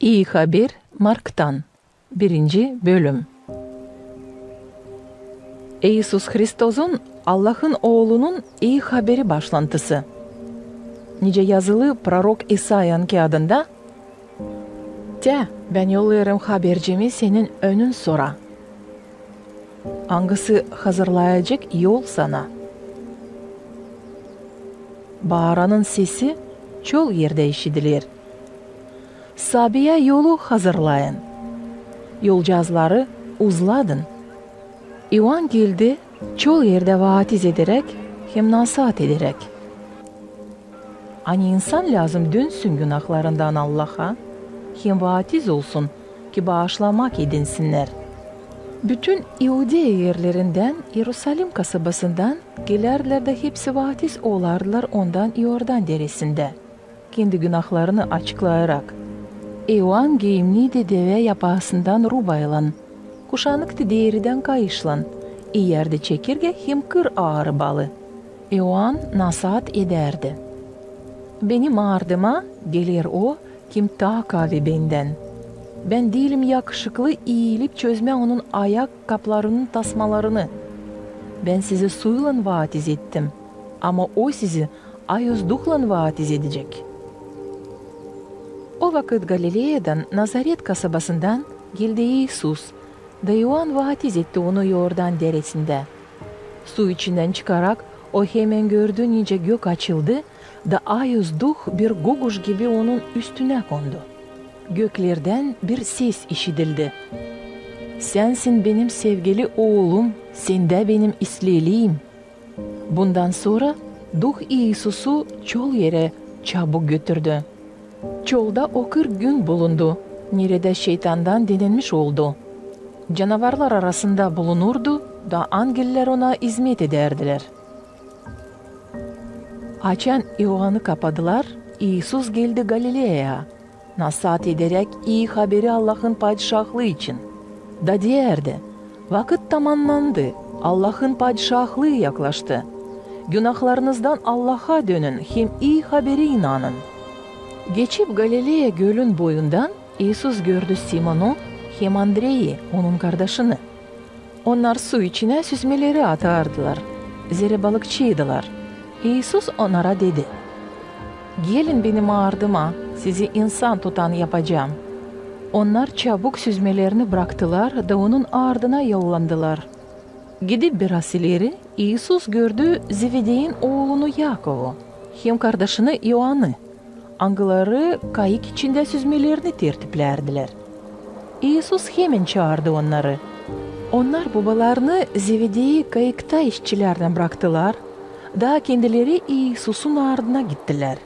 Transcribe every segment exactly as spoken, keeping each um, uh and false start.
İi haber Marktan. Birinci bölüm. İisus Hristosun, Allahın Oolunun iyi haberi başlantısı. Nicä yazılı prorok İsayanın kaadında: «Te, Bän yollêêrım habercimi senin önün sora, angısı hazırlayacek yol sana». Baaranın sesi çol erdä işidiler: «Saabiyä yolu hazırlayın, yolcaazları uzladın». İoan geldi, çol erdä vaatiz ederäk hem nasaat ederäk. Ani insan lääzım dönsün günahlarından Allaha hem vaatiz olsun, ki baaşlamak edinsinnär. Bütün İudeya erlerindän, İerusalim kasabasından gelärdilär da hepsi vaatiz olardılar Ondan İordan deresindä, kendi günahlarını açıklayarak. İoan giiyimniydi devä yapaasından rubaylan, kuşanıktı deeridän kayışlan, iyärdi çekirgä hem kır aarıbalı. İoan nasaat edärdi: «Benim ardıma geler O, kim taa kaavi Bendän. Bän diilim yakışıklı iilip çözmää Onun ayak kaplarının tasmalarını. Bän sizi suylan vaatiz ettim, ama O sizi Ayuz Duhlan vaatiz edecek». O vakıt Galileyadan, Nazaret kasabasından geldi İisus, da İoan vaatiz etti Onu İordan deresindä. Su içindän çıkarak, o hemän gördü, nicä gök açıldı, da Ayuz Duh bir guguş gibi Onun üstünä kondu. Göklerdän bir ses işidildi: «Sänsin Benim sevgili Oolum, Sendä Benim isleeliyim». Bundan sora Duh İisusu çol erä çabuk götürdü. Çolda O kırk gün bulundu, neredä şeytandan denenmiş oldu. Canavarlar arasında bulunurdu, da angellär Ona izmet edärdilär. Açan İoanı kapadılar, İisus geldi Galileyaya, nasaat ederäk iyi haberi Allahın Padişahlıı için, da deyärdi: «Vakıt tamannandı, Allahın Padişahlıı yaklaştı. Günahlarınızdan Allaha dönün hem iyi haberi inanın». Geçip Galileya gölün boyundan, İisus gördü Simonu hem Andreyi, onun kardaşını. Onnar su içinä süzmeleri atardılar, zerä balıkçıydılar. İisus onnara dedi: «Gelin Benim ardıma, sizi insan tutan yapacam». Onnar çabuk süzmelerini braktılar da Onun ardına yollandılar. Gidip biraz ileri, İisus gördü Zevedeyin oolunu Yakovu hem kardaşını İoanı, angıları kayık içindä süzmelerini tertiplärdilär. İisus hemän çaardı onnarı. Onnar bobalarını Zevedeyi kayıkta işçilärnän braktılar da kendileri İisusun ardına gittilär.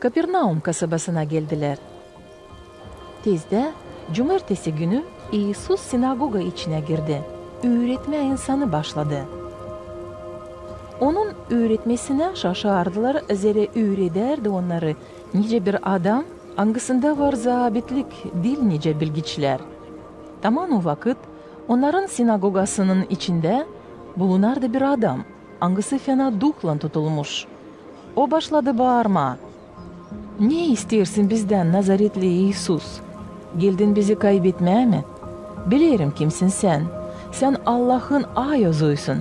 Kapernaum kasabasına geldilär. Tezdä, cumartesi günü, İisus sinagoga içinä girdi, üüretmää insanı başladı. Onun üüretmesinä şaşardılar, zerä üüredärdi onnarı nicä bir adam, angısında var zaabitlik, diil nicä bilgiçlär. Taman o vakıt onnarın sinagogasının içindä bulunardı bir adam, angısı fena duhlan tutulmuş. O başladı baarmaa: «Ne isteersin bizdän, Nazaretli İisus? Geldin bizi kaybetmää mi? Bilerim, kimsin Sän. Sän Allahın Ayuzuysun».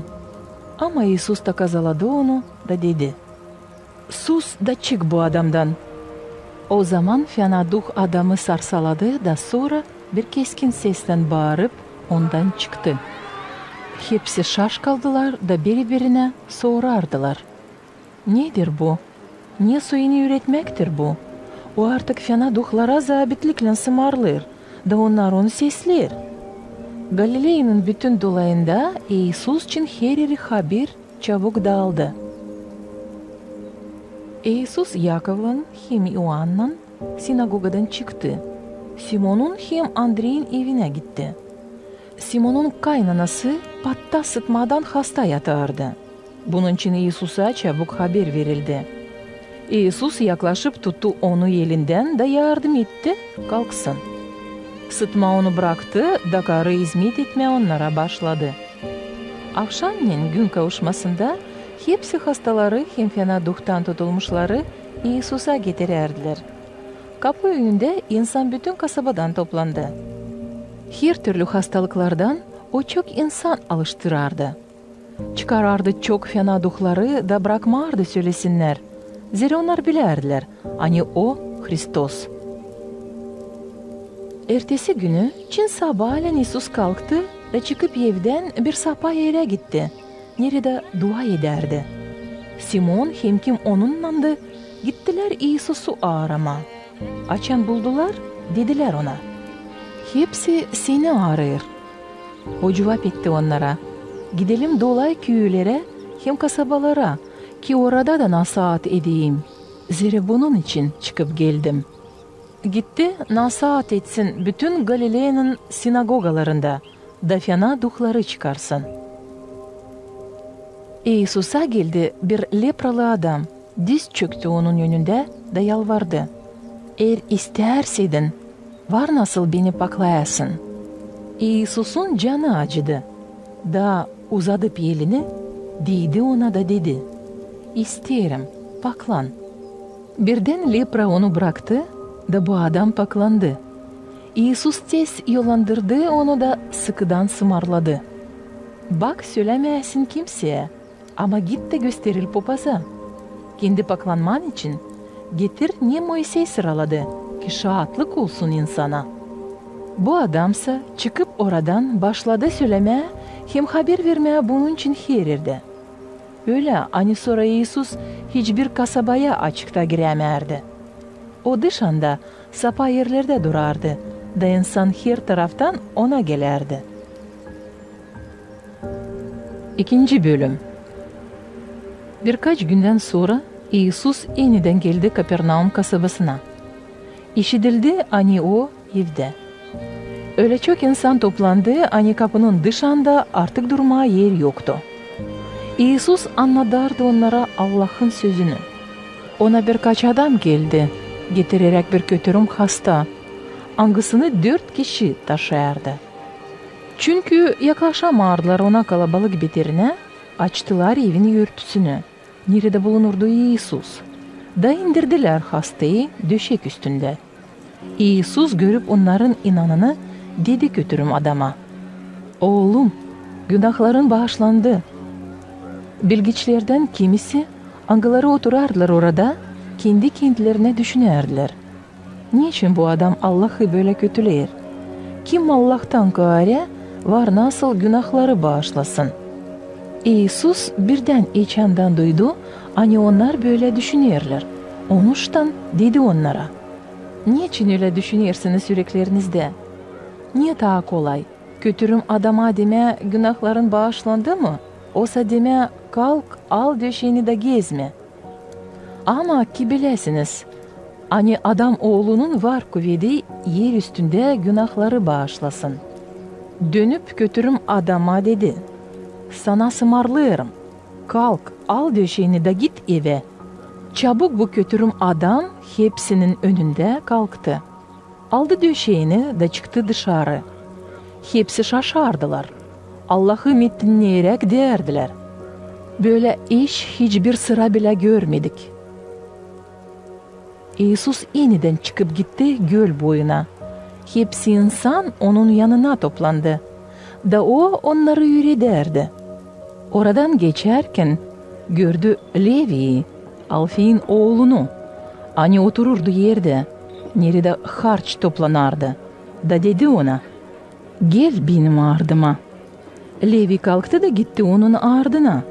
Ama İisus da kazaladı onu da dedi: «Sus da çık bu adamdan!» O zaman fena duh adamı sarsaladı da sora bir keskin seslän baarıp, ondan çıktı. Hepsi şaş kaldılar da biri-birinä sorardılar: «Nedir bu? Ne suyunü üüretmäktir bu? O artık fena duhlara zaabitliklän sımarlêêr, da onnar onu sesleer». Galileyanın bütün dolayında İisus için hereri haber çabuk daaldı. İisus Yakovlan hem İoannan sinagogadan çıktı, Simonun hem Andreyin evinä gitti. Simonun kaynanası patta sıtmadan hasta yatardı. Bunun için İisusa çabuk haber verildi. İisus yaklaşıp tuttu onu elindän da yardım etti kalksın. Sıtma onu braktı da karı izmet etmää onnara başladı. Avşamnen gün kavuşmasında hepsi hastaları hem fena duhtan tutulmuşları İisusa getirärdilär. Kapı önündä insan bütün kasabadan toplandı. Her türlü hastalıklardan o çok insan alıştırardı. Çıkarardı çok fena duhları da brakmardı sölesinnär, zerä onnar bilärdilär, ani o Hristos. Ertesi günü çin sabaaleyin İisus kalktı da çıkıp evdän bir sapaa erä gitti, neredä dua edärdi. Simon hem kim onunnandı, gittilär İisusu aaramaa. Açan buldular, dedilär ona: "Hepsi seni aarêêr." O cuvap etti onnara: "Gidelim dolay küülerä hem kasabalara, ki orada da nasaat edeyim. Zerä bunun için çıkıp geldim." Gitti, nasaat etsin bütün Galileyanın sinagogalarında, da fena duhları çıkarsın. İisusa geldi bir lepralı adam, diz çöktü onun önündä da yalvardı: "Eer istärseydin, var nasıl beni paklayasın." İisusun canı acıdı, da, uzadıp elini, deydi ona da dedi: "İsteerim, paklan." Birdän lepra onu braktı, da bu adam paklandı. İisus tez yollandırdı onu da sıkıdan sımarladı: "Bak, sölämeesin kimseyä, ama git da gösteril popaza. Kendi paklanman için getir, ne Moisey sıraladı, ki şaatlık olsun insana." Bu adamsa, çıkıp oradan, başladı sölämää hem haber vermää bunun için her erdä. Ölä, ani sora İisus hiçbir kasabaya açıkta girämärdi. O dışanda, sapaa erlerdä durardı, da insan her taraftan ona gelärdi. İkinci bölüm. Birkaç gündän sora İisus enidän geldi Kapernaum kasabasına. İşidildi, ani o evdä. Ölä çok insan toplandı, ani kapının dışanda artık durmaa er yoktu. İisus annadardı onnara Allahın sözünü. Ona birkaç adam geldi, getireräk bir kötürüm hasta, angısını dört kişi taşıyardı. Çünkü yaklaşamardılar ona kalabalık beterinä, açtılar evin örtüsünü, neredä bulunurdu İisus, da indirdilär hastayı döşek üstündä. İisus, görüp onnarın inanını, dedi kötürüm adama: "Oolum, günahların baaşlandı." Bilgiçlerdän kimisi, angıları oturardılar orada, kendi-kendilerinä düşünärdilär: "Neçin bu adam Allahı bölä kötüleer? Kim Allahtan kaarä var nasıl günahları baaşlasın?" İisus birdän içindän duydu, ani onnar bölä düşünerlär. Onuştan dedi onnara: "Neçin ölä düşünersiniz üreklerizdä? Ne taa kolay, kötürüm adama demää: 'Günahların baaşlandı' mı, osa demää: 'Kalk, al döşeeni da gezmä'? Ama ki biläsiniz, ani Adam Oolunun var kuvedi er üstündä günahları baaşlasın." Dönüp kötürüm adama dedi: "Sana sımarlêêrım, kalk, al döşeeni da git evä." Çabuk bu kötürüm adam hepsinin önündä kalktı. Aldı döşeeni da çıktı dışarı. Hepsi şaşardılar. Allahı metinneyäräk deerdilär: "Bölä iş hiçbir sıra bilä görmedik." İisus enidän çıkıp gitti göl boyuna. Hepsi insan onun yanına toplandı. Da o onnarı üüredärdi. Oradan geçärkän gördü Leviyi, Alfiyin oolunu, ani otururdu erdä, neredä harç toplanardı, da dedi ona: "Gel benim ardıma." Levi kalktı da gitti onun ardına.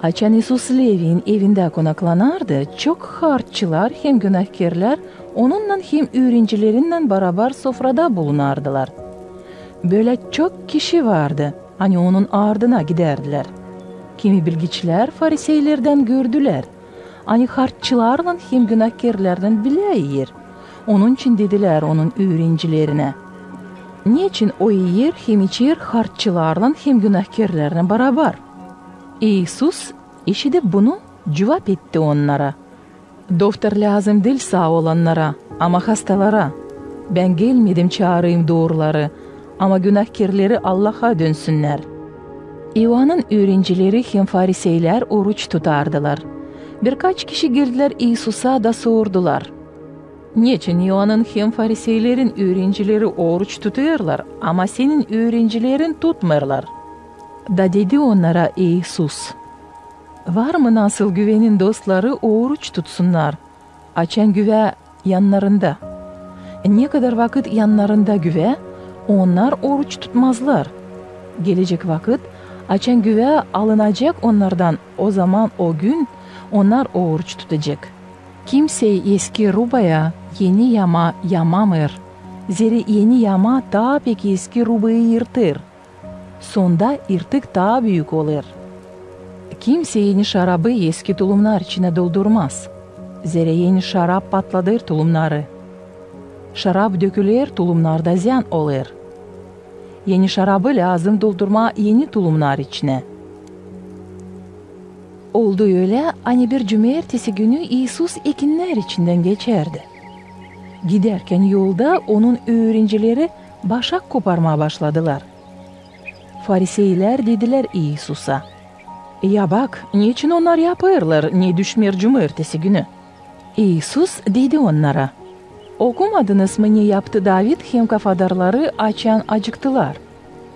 Açan İisus Leviyin evindä konaklanardı, çok harççılar hem günahkerlär onunnan hem üürencelerinnän barabar sofrada bulunardılar. Bölä çok kişi vardı, ani onun ardına gidärdilär. Kimi bilgiçlär fariseylerdän gördülär, ani harççılarlan hem günahkerlärlän bilä iyer, onunçin dedilär onun üürencelerinä: "Neçin o iyer hem içer harççılarlan hem günahkerlärlän barabar?" İisus, işidip bunu, cuvap etti onnara: "Doftor lääzım diil saa olannara, ama hastalara. Bän gelmedim çaarayım dooruları, ama günahkerleri Allaha dönsünnär." İoannın üürenceleri hem fariseylär oruç tutardılar. Birkaç kişi geldilär İisusa da sordular: Neçin İoannın hem fariseylerin üürencileri oruç tutêrlar, ama senin üürencilerin tutmêêrlar? Da dedi onnara İisus: Var mı nasıl güvenin dostları oruç tutsunnar, açan güvä yannarında? Ne kadar vakıt yannarında güvä, onnar oruç tutmazlar. Gelecek vakıt, açan güvä alınacek onnardan, ozaman o gün onnar oruç tutacek. Kimsey eski rubaya eni yama yamamêêr, zerä eni yama taa pek eski rubayı yırtêr. Sonda yırtık taa büük olêr. Kimsey eni şarabı eski tulumnar içinä doldurmaz, zerä eni şarap patladêr tulumnarı. Şarap döküler, tulumnar da ziyän olêr. Eni şarabı lääzım doldurmaa eni tulumnar içinä. Oldu ölä, ani bir cumertesi günü İisus ekinnär içindän geçärdi. Gidärkän yolda onun üürencileri başak koparmaa başladılar. Fariseylär dedilär İisusa: "Ya bak, neçin onnar yapêrlar, ne düşmeer cumertesi günü?" İisus dedi onnara: "Okumadınız mı, ne yaptı David hem kafadarları, açan acıktılar?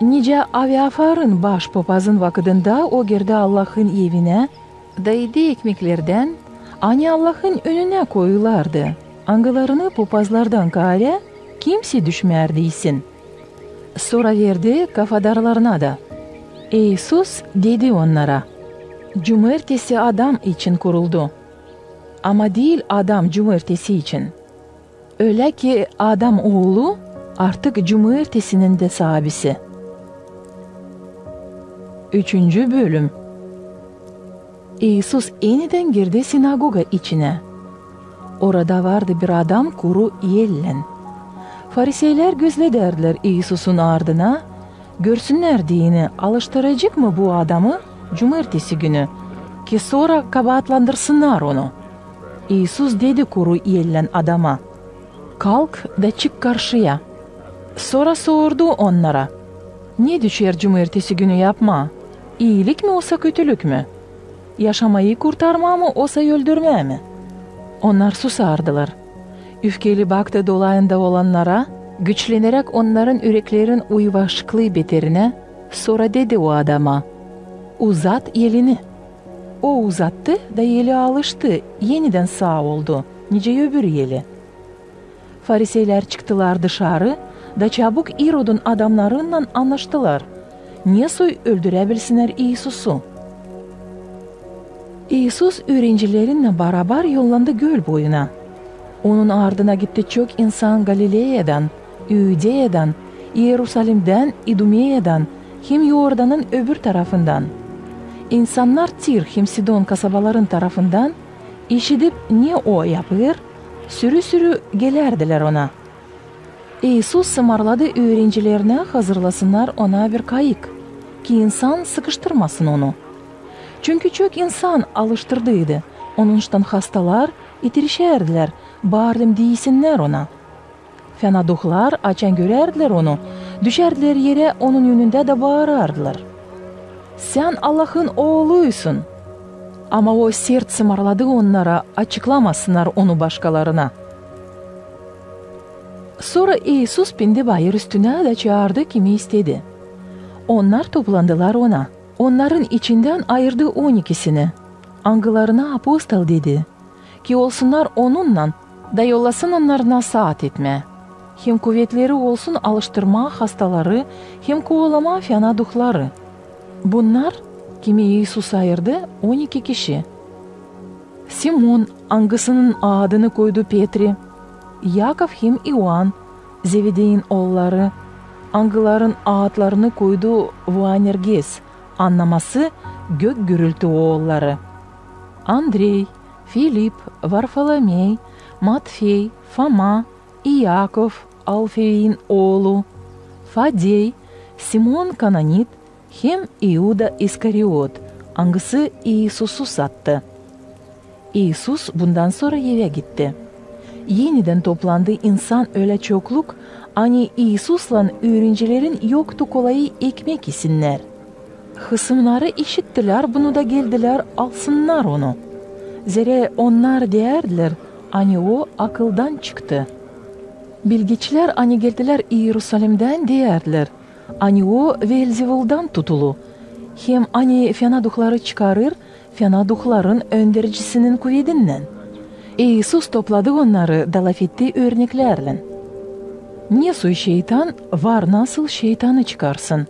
Nicä Aviafarın başpopazın vakıdında o girdi Allahın evinä, da edi ekmeklerdän, ani Allahın önünä koyulardı, angılarını popazlardan kaarä kimsey düşmärdi isin. Sora verdi kafadarlarına da." İisus dedi onnara: "Cumertesi adam için kuruldu, ama diil adam cumertesi için. Ölä ki Adam Oolu artık cumertesinin dä saabisi." Üçüncü bölüm. İisus enidän girdi sinagoga içinä. Orada vardı bir adam kuru ellän. Fariseylär gözledärdilär İisusun ardına, görsünnär deyni, alıştıracek mı bu adamı cumertesi günü, ki sora kabaatlandırsınnar onu. İisus dedi kuru ellän adama: "Kalk da çık karşıya." Sora sordu onnara: "Ne düşer cumertesi günü yapmaa? İilik mi osa kötülük mü? Yaşamayı kurtarmaa mı osa öldürmää mi?" Onnar susardılar. Üfkeli baktı dolayında olannara, güçleneräk onnarın üreklerin uyvaşıklı beterinä, sora dedi o adama: "Uzat elini." O uzattı, da eli alıştı, enidän saa oldu, nicä öbür eli. Fariseylär çıktılar dışarı da çabuk İrodun adamnarınnan annaştılar, nesoy öldüräbilsinnär İisusu. İisus üürencelerinnän barabar yollandı göl boyuna. Onun ardına gitti çok insan Galileyadan, İudeyadan, İerusalimdän, İdumeyadan hem Iordanın öbür tarafından. İnsannar Tir hem Sidon kasabaların tarafından, işidip, ne o yapêr, sürü-sürü gelärdilär ona. İisus sımarladı üürencelerinä hazırlasınnar ona bir kayık, ki insan sıkıştırmasın onu. Çünkü çok insan alıştırdıydı, onuştan hastalar itirişärdilär, baardım deysinnär ona. Fena duhlar, açan görärdilär onu, düşärdilär erä onun önündä da baarardılar: "Sän Allahın Ooluysun!" Ama o sert sımarladı onnara, açıklamasınnar onu başkalarına. Sora İisus pindi bayır üstünä da çaardı, kimi istedi. Onnar toplandılar ona. Onnarın içindän ayırdı on ikisini, angılarına apostol dedi, ki olsunnar onunnan, da yollasın onnarı nasaat etmää, hem kuvetleri olsun alıştırmaa hastaları hem kovalamaa fena duhları. Bunnar, kimi İisus ayırdı, on iki kişi: Simon, angısının aadını koydu Petri, İakov hem İoan, Zevedeyin oolları, angıların aatlarını koydu Boanerges, annaması gök gürültü oolları, Andrey, Filip, Varfolomey, Matfey, Foma, İakov, Alfeyin oolu, Fadey, Simon Kananit hem İuda İskariot, angısı İisusu sattı. İisus bundan sora evä gitti. Enidän toplandı insan ölä çokluk, ani İisuslan üürencilerin yoktu kolayı ekmek isinnär. Hısımnarı işittilär bunu da geldilär alsınnar onu. Zerä onnar deyärdilär: ani o akıldan çıktı. Bilgiçlär, ani geldilär İerusalimdän, deyärdilär, ani o Veelzevuldan tutulu, hem ani fena duhları çıkarêr fena duhların öndercisinin kuvedinnän. İisus topladı onnarı da lafetti örneklärlän: Ne soy şeytan var nasıl şeytanı çıkarsın?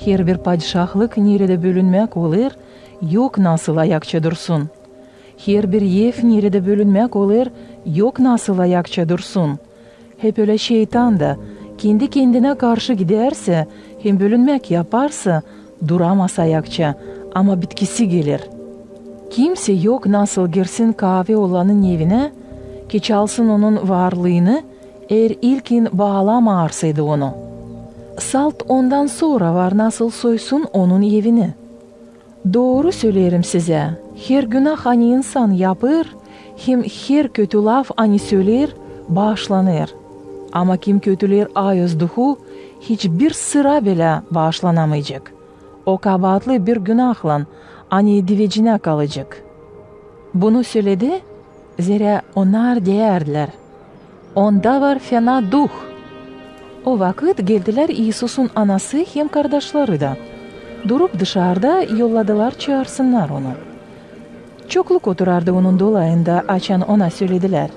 Herbir padişahlık, neredä bölünmäk olêr, yok nasıl ayakça dursun. Herbir ev, neredä bölünmäk olêr, yok nasıl ayakça dursun. Hep ölä şeytan da, kendi kendinä karşı gidärsä hem bölünmäk yaparsa, duramaz ayakça, ama bitkisi geler. Kimsey yok nasıl girsin kaavi olanın evinä, ki çalsın onun varlıını, eer ilkin baalamayarsaydı onu. Salt ondan sora var nasıl soysun onun evini. Dooru söleerim sizä, her günah, ani insan yapêr, hem her kötü laf, ani söleer, baaşlanêr. Ama kim kötüleer ayoz duhu, hiçbir sıra bilä baaşlanamayacek. O kabaatlı bir günahlan, ani divecinä kalacek. Bunu söledi, zerä onnar deyärdilär: Onda var fena duh. O vakıt geldilär İisusun anası hem kardaşları da. Durup dışarda, yolladılar çaarsınnar onu. Çokluk oturardı onun dolayında, açan ona söledilär: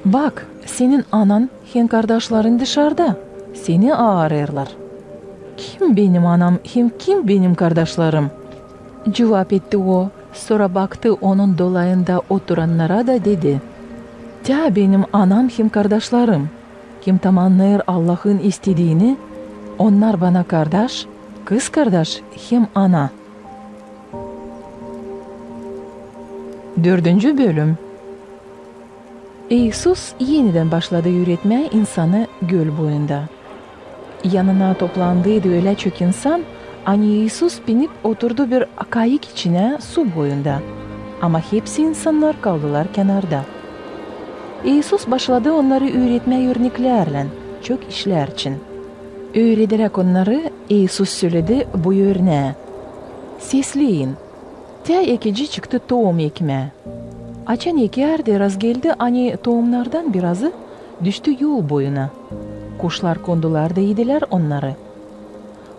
Bak, senin anan hem kardaşların dışarda, seni aarêêrlar. Kim benim anam hem kim benim kardaşlarım? Cuvap etti o, sora baktı onun dolayında oturannara da dedi: Tä benim anam hem kardaşlarım. Kim tamannêêr Allahın istediini, onnar bana kardaş, kızkardaş hem ana. Dördüncü bölüm. İisus enidän başladı üüretmää insanı göl boyunda. Yanına toplandıydı ölä çok insan, ani İisus binip oturdu bir kayık içinä su boyunda. Ama hepsi insannar kaldılar kenarda. İisus başladı onnarı üüretmää örneklärlän, çok işlär için. Üürederäk onnarı, İisus söledi bu örnää: Sesleyin. Tä ekici çıktı toum ekmää. Açan ekärdi, razgeldi, ani toumnardan birazı düştü yol boyuna. Kuşlar kondular da idilär onnarı.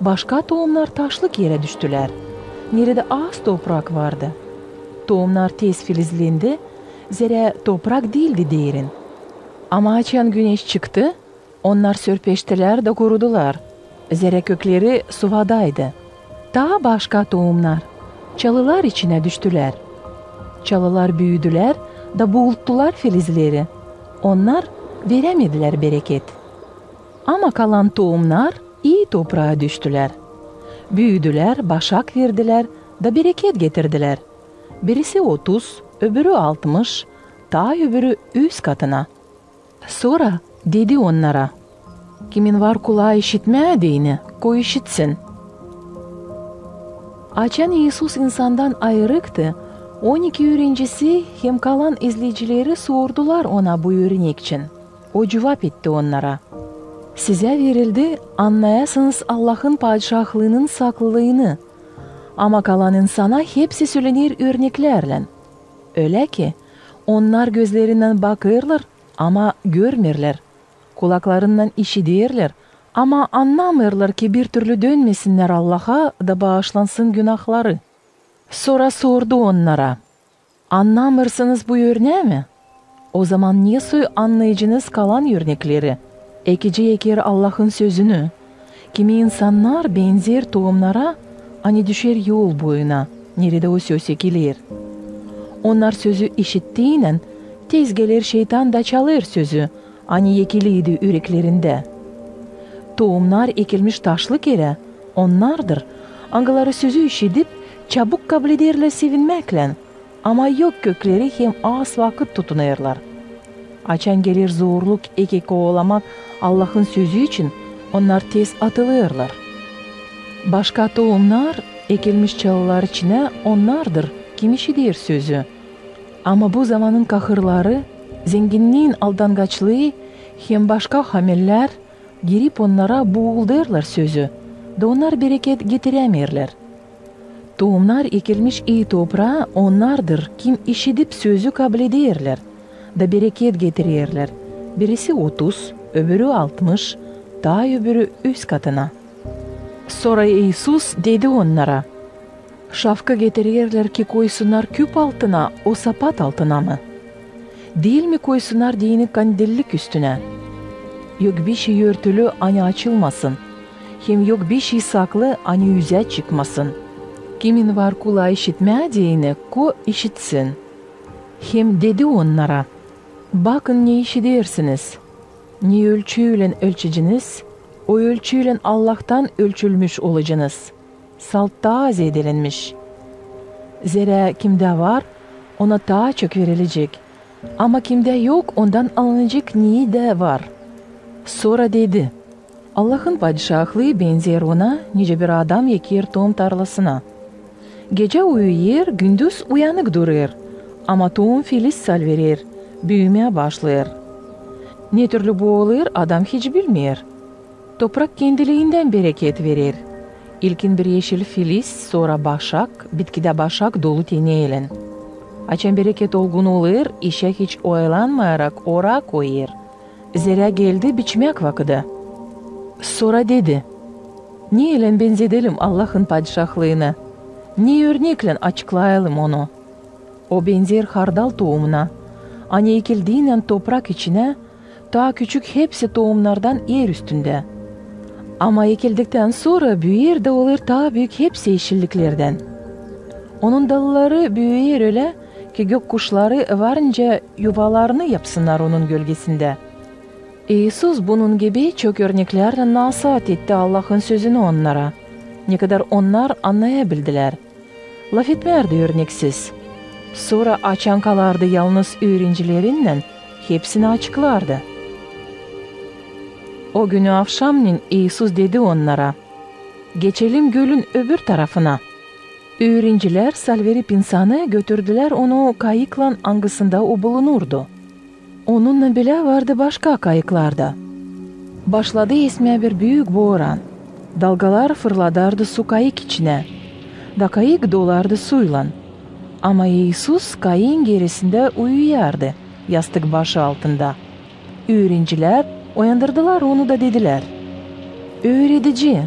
Başka toumnar taşlık erä düştülär, neredä az toprak vardı. Toumnar tez filizlendi, zerä toprak diildi derin. Ama açan güneş çıktı, onnar sörpeştilär da kurudular, zerä kökleri suvadaydı. Taa başka toumnar çalılar içinä düştülär. Çalılar büüdülär da buulttular filizleri. Onnar verämedilär bereket. Ama kalan toumnar ii topraa düştülär. Büüdülär, başak verdilär da bereket getirdilär. Birisi otuz, öbürü altmış, taa öbürü üz katına. Sora dedi onnara: Kimin var kulaa işitmää deyni, koy işitsin. Açan İisus insandan ayırıktı, on iki üürencisi hem kalan izleyicileri sordular ona bu örnek için. O cuvap etti onnara: Sizä verildi annayasınız Allahın Padişahlıının saklıını, ama kalan insana hepsi sölener örneklärlän. Ölä ki, onnar gözlerinnän bakêrlar, ama görmeerlär, kulaklarınnan işiderlär, ama annamêêrlar, ki bir türlü dönmesinnär Allaha da baaşlansın günahları. Sora sordu onnara: Annamêêrsınız bu örnää mi? Ozaman ne soy annayacınız kalan örnekleri? Ekici eker Allahın sözünü. Kimi insannar benzer toumnara, ani düşer yol boyuna, neredä o söz ekiler. Onnar sözü işittiynän, tez geler şeytan da çalêr sözü, ani ekiliydi üreklerindä. Toumnar ekilmiş taşlık erä onnardır, angıları sözü işidip, çabuk kablederlär sevinmäklän, ama yok kökleri hem az vakıt tutunêrlar. Açan geler zorluk eke kovalamak Allahın sözü için, onnar tez atılêrlar. Başka toumnar ekilmiş çalılar içinä onnardır, kim işider sözü. Ama bu zamanın kahırları, zenginniin aldangaçlıı hem başka hamellär girip onnara buuldêrlar sözü, da onnar bereket getirämeerlär. Toumnar ekilmiş ii topraa onnardır, kim işidip sözü kablederlär, da bereket getirerlär, birisi otuz, öbürü altmış, taa öbürü üz katına. Sora İisus dedi onnara: Şafka getirerlär, ki koysunnar küp altına, osa pat altına mı? Diil mi koysunnar deyni kandillik üstünä? Yok bişey örtülü, ani açılmasın, hem yok bişey saklı, ani üzä çıkmasın. Kimin var kulaa işitmää deyni, ko işitsin. Hem dedi onnara: Bakın, ne işidersiniz. Ne ölçüylän ölçeceniz, o ölçüylän Allahtan ölçülmüş olacenız, salt taa zeedelenmiş. Zerä kimdä var, ona taa çok verilecek, ama kimdä yok, ondan alınacek, ne dä var. Sora dedi: Allahın Padişahlıı benzeer ona, nicä bir adam eker toum tarlasına. Gecä uyuyêr, gündüz uyanık durêr, ama toum filis salverer, büümää başlêêr. Ne türlü bu olêr, adam hiç bilmeer. Toprak kendiliindän bereket verer. İlkin bir eşil filis, sora başak, bitkidä başak dolu teneylän. Açan bereket olgun olêr, işä hiç oyalanmayarak oraa koyêr, zerä geldi biçmäk vakıdı. Sora dedi: Neylän benzedelim Allahın Padişahlıını? Ne örneklän açıklayalım onu? O benzeer hardal toumuna, ani ekildiynän toprak içinä, taa küçük hepsi toumnardan er üstündä. Ama ekildiktän sora büüyer da olêr taa büük hepsi eşilliklerdän. Onun dalları büüyer ölä, ki gök kuşları varınca yuvalarını yapsınnar onun gölgesindä. İisus bunun gibi çok örneklärlän nasaat etti Allahın sözünü onnara, nekadar onnar annayabildilär. Lafetmärdi örneksiz. Sora açan kalardı yalnız üürencelerinnän, hepsini açıklardı. O günü avşamnen İisus dedi onnara: Geçelim gölün öbür tarafına. Üürencelär, salverip insanı, götürdülär onu kayıklan, angısında o bulunurdu. Onunnan bilä vardı başka kayıklar da. Başladı esmää bir büük booran. Dalgalar fırladardı su kayık içinä, da kayık dolardı suylan. Ama İisus kayıın gerisindä uyuyardı, yastık başı altında. Üürencelär oyandırdılar onu da dedilär: Üüredici,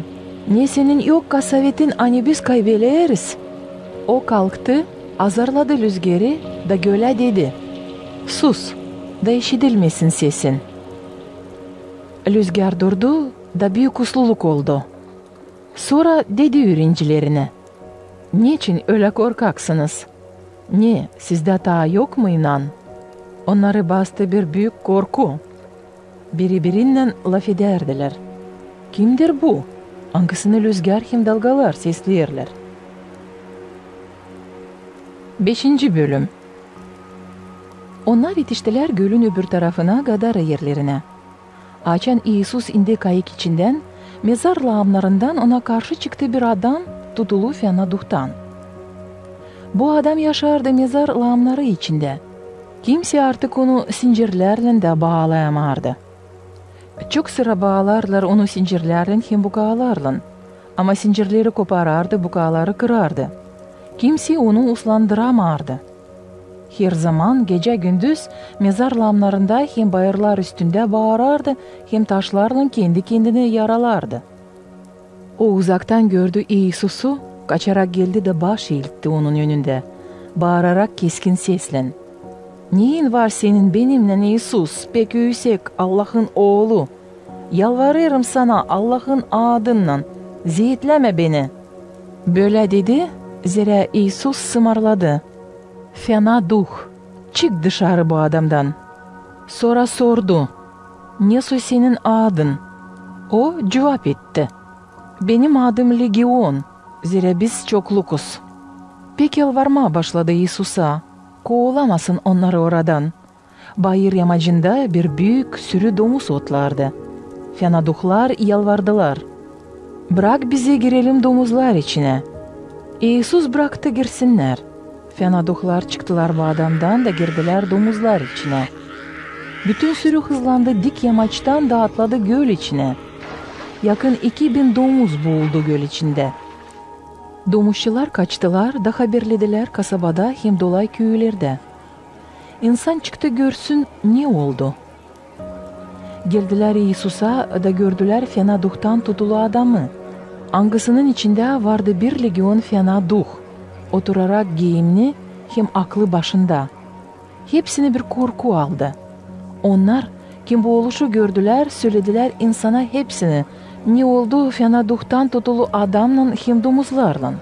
ne senin yok kasavetin, ani biz kaybeleriz? O kalktı, azarladı lüzgeri da gölä dedi: Sus, da işidilmesin sesin. Lüzgär durdu, da büük usluluk oldu. Sora dedi üürencelerinä: Neçin ölä korkaksınız? Ne, sizdä taa yok mu inan? Onnarı bastı bir büük korku. Biri-birinnän lafedärdilär: Kimdir bu, angısını lüzgär hem dalgalar sesleerlär? Beşinci bölüm. Onnar etiştilär gölün öbür tarafına, Gadara erlerinä. Açan İisus indi kayık içindän, mezar laamnarından ona karşı çıktı bir adam, tutulu fena duhtan. Bu adam yaşardı mezar laamnarı içindä. Kimsey artık onu sincirlärlän dä baalayamardı. Çok sıra baalardılar onu sincirlärlän hem bukaalarlan, ama sincirleri koparardı, bukaaları kırardı. Kimsey onu uslandıramardı. Herzaman gecä-gündüz mezar laamnarında hem bayırlar üstündä baarardı hem taşlarlan kendi-kendini yaralardı. O uzaktan gördü İisusu, kaçarak geldi da baş eeltti Onun önündä, baararak keskin seslän: "Neyin var senin benimnän, İisus, pek üüsek, Allahın Oolu? Yalvarêrım sana Allahın adınnan, zeetlämä beni!" Bölä dedi, zerä İisus sımarladı: "Fena duh, çık dışarı bu adamdan!" Sora sordu: "Nesoy senin adın?" O cuvap etti: "Benim adım Legion, zerä biz çoklukuz." Pek yalvarmaa başladı İisusa, koolamasın onnarı oradan. Bayır yamacında bir büük sürü domuz otlardı. Fena duhlar yalvardılar: "Brak bizi girelim domuzlar içinä." İisus braktı girsinnär. Fena duhlar çıktılar bu adamdan da girdilär domuzlar içinä. Bütün sürü hızlandı dik yamaçtan da atladı göl içinä. Yakın iki bin domuz buuldu göl içindä. Domuzçular kaçtılar da haberledilär kasabada hem dolay küülerdä. İnsan çıktı, görsün, ne oldu. Geldilär İisusa da gördülär fena duhtan tutulu adamı, angısının içindä vardı bir legion fena duh, oturarak giimni hem aklı başında. Hepsini bir korku aldı. Onnar, kim bu oluşu gördülär, söledilär insana hepsini, ne oldu fena duhtan tutulu adamnan hem domuzlarlan.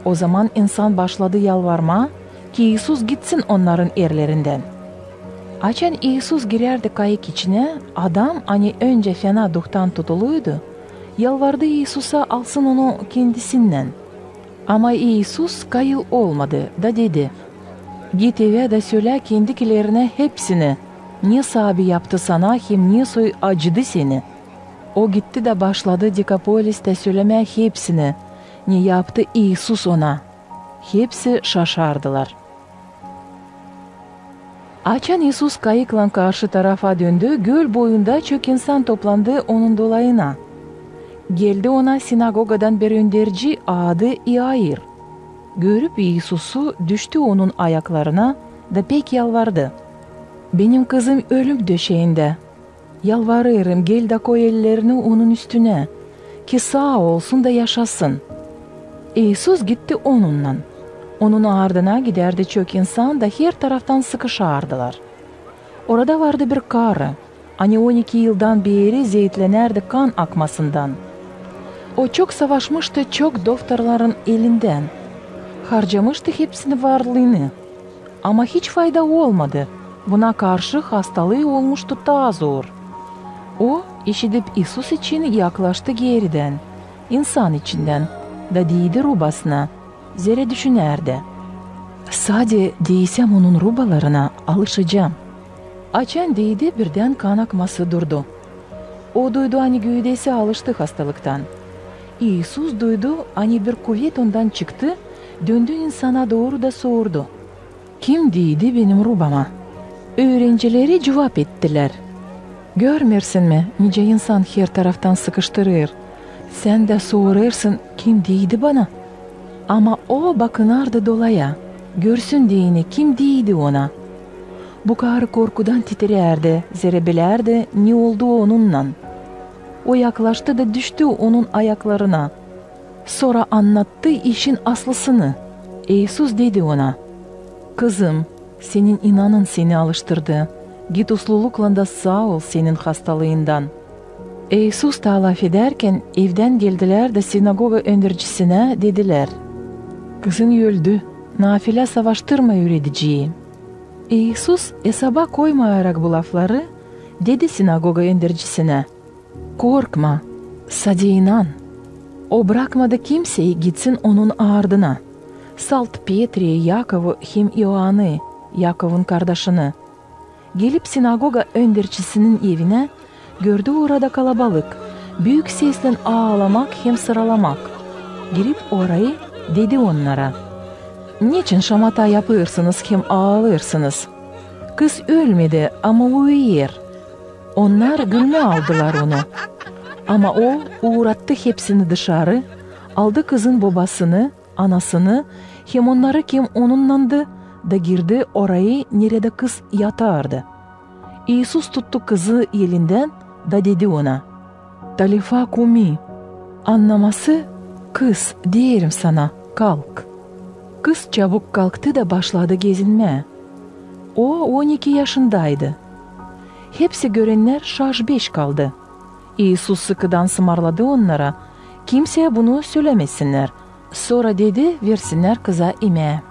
O zaman insan başladı yalvarmaa, ki İisus gitsin onnarın erlerindän. Açan İisus girärdi kayık içinä, adam, ani öncä fena duhtan tutuluydu, yalvardı İisusa alsın onu kendisinnän. Ama İisus kayıl olmadı da dedi: "Git evä da sölä kendikilerinä hepsini, ne saabi yaptı sana hem ne soy acıdı seni." O gitti da başladı Dekapolistä sölemää hepsini, ne yaptı İisus ona. Hepsi şaşardılar. Açan İisus kayıklan karşı tarafa döndü, göl boyunda çok insan toplandı onun dolayına. Geldi ona sinagogadan bir önderci, adı İair. Görüp İisusu, düştü onun ayaklarına da pek yalvardı: "Benim kızım ölüm döşeendä. Yalvarêrım, gel da koy ellerini onun üstünä, ki saa olsun da yaşasın." İisus gitti onunnan. Onun ardına gidärdi çok insan da her taraftan sıkışardılar. Orada vardı bir karı, ani on iki yıldan beeri zeetlenärdi kan akmasından. O çok savaşmıştı çok doktorların elindän, harcamıştı hepsini varlıını. Ama hiç fayda olmadı. Buna karşı hastalıı olmuştu taa zor. O, işidip İisus için, yaklaştı geeridän, insan içindän, da diidi rubasına, zerä düşünärdi: "Sade diysem onun rubalarına, alışacam." Açan diidi, birdän kan akması durdu. O duydu, ani gövdesi alıştı hastalıktan. İisus duydu, ani bir kuvet ondan çıktı, döndü insana dooru da sordu: "Kim diidi benim rubama?" Üürencileri cuvap ettilär: "Görmeersin mi, nicä insan her taraftan sıkıştırêr? Sän dä sorêrsın: 'Kim diidi bana?'" Ama o bakınardı dolaya, görsün deyni, kim diidi ona. Bu karı korkudan titirärdi, zerä bilärdi, ne oldu onunnan. O yaklaştı da düştü onun ayaklarına. Sora annattı işin aslısını. İisus dedi ona: "Kızım, senin inanın seni alıştırdı. Git usluluklan da saa ol senin hastalıından." İisus taa lafedärkän, evdän geldilär da sinagoga öndercisinä dedilär: "Kızın öldü, nafilä savaştırma üürediciyi." İisus, esaba koymayarak bu lafları, dedi sinagoga öndercisinä: "Korkma, sade inan." O brakmadı kimseyi gitsin onun ardına, salt Petri, Yakovı hem İoannı, Yakovun kardaşını. Gelip sinagoga öndercisinin evinä, gördü orada kalabalık, büük seslän aalamak hem sıralamak. Girip orayı, dedi onnara: "Neçin şamata yapêrsınız hem aalêrsınız? Kız ölmedi, ama uyuyêr." Onnar gülmä aldılar onu. Ama o uurattı hepsini dışarı, aldı kızın bobasını, anasını hem onnarı, kim onunnandı, da girdi orayı, neredä kız yatardı. İisus tuttu kızı elindän da dedi ona: "Talita kumi", annaması: "Kız, deerim sana, kalk." Kız çabuk kalktı da başladı gezinmää. O on iki yaşındaydı. Hepsi görennär şaş-beş kaldı. İisus sıkıdan sımarladı onnara, kimseyä bunu sölämesinnär. Sora dedi, versinnär kıza imää.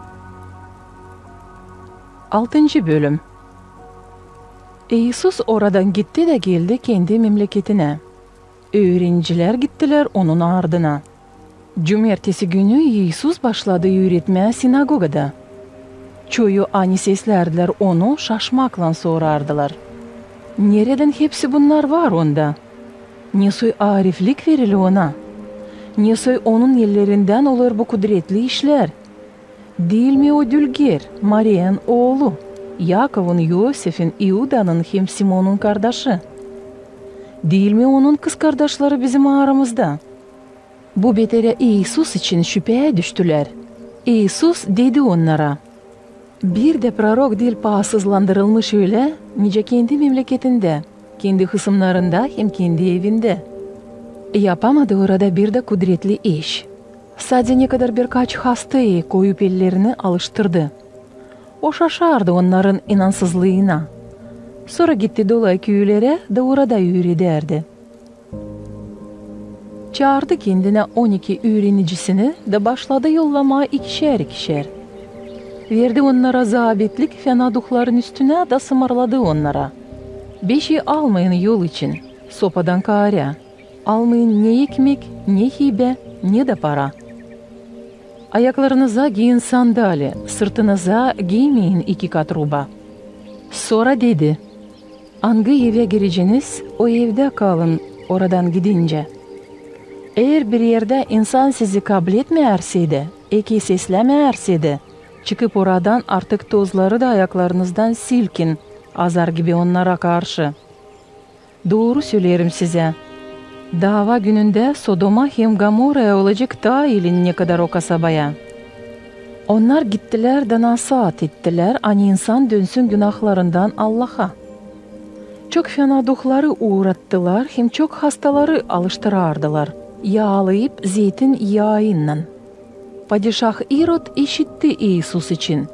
Altıncı bölüm. İisus oradan gitti da geldi kendi memleketinä. Üürenicilär gittilär onun ardına. Cumertesi günü İisus başladı üüretmää sinagogada. Çoyu, ani seslärdilär onu, şaşmaklan sorardılar: "Neredän hepsi bunnar var onda? Ne soy ariflik verili ona? Ne soy onun ellerindän olêr bu kudretli işlär? Diil mi o dülger, Mariyanın oolu, Yakovun, İosifin, İudanın hem Simonun kardaşı? Diil mi onun kızkardaşları bizim aramızda?" Bu beterä İisus için şüpää düştülär. İisus dedi onnara: Bir dä prorok diil paasızlandırılmış ölä, nicä kendi memleketindä, kendi hısımnarında hem kendi evindä. Yapamadı orada bir dä kudretli iş. Sade nekadar birkaç hastayı koyup ellerini alıştırdı. O şaşardı onnarın inansızlıına. Sora gitti dolay küülerä da orada üüredärdi. Çaardı kendinä on iki üürenicisini da başladı yollamaa ikişär-ikişär. Verdi onnara zaabetlik fena duhların üstünä da sımarladı onnara: "Bişey almayın yol için sopadan kaarä. Almayın ne ekmek, ne hiybä, ne dä para. Ayaklarınıza giyin sandali, sırtınıza giymeyin iki kat ruba." Sora dedi: "Angı evä gireceniz, o evdä kalın oradan gidincä. Eer bir erdä insan sizi kabletmeerse dä, eki seslämeerse dä, çıkıp oradan, artık tozları da ayaklarınızdan silkin, azar gibi onnara karşı. Dooru söleerim sizä, daava günündä Sodoma hem Gomorraya olacek taa iili, nekadar o kasabaya." Onnar gittilär da nasaat ettilär, ani insan dönsün günahlarından Allaha. Çok fena duhları uurattılar hem çok hastaları alıştırardılar, yaalayıp zeytin yaayınnan. Padişah İrod işitti İisus için,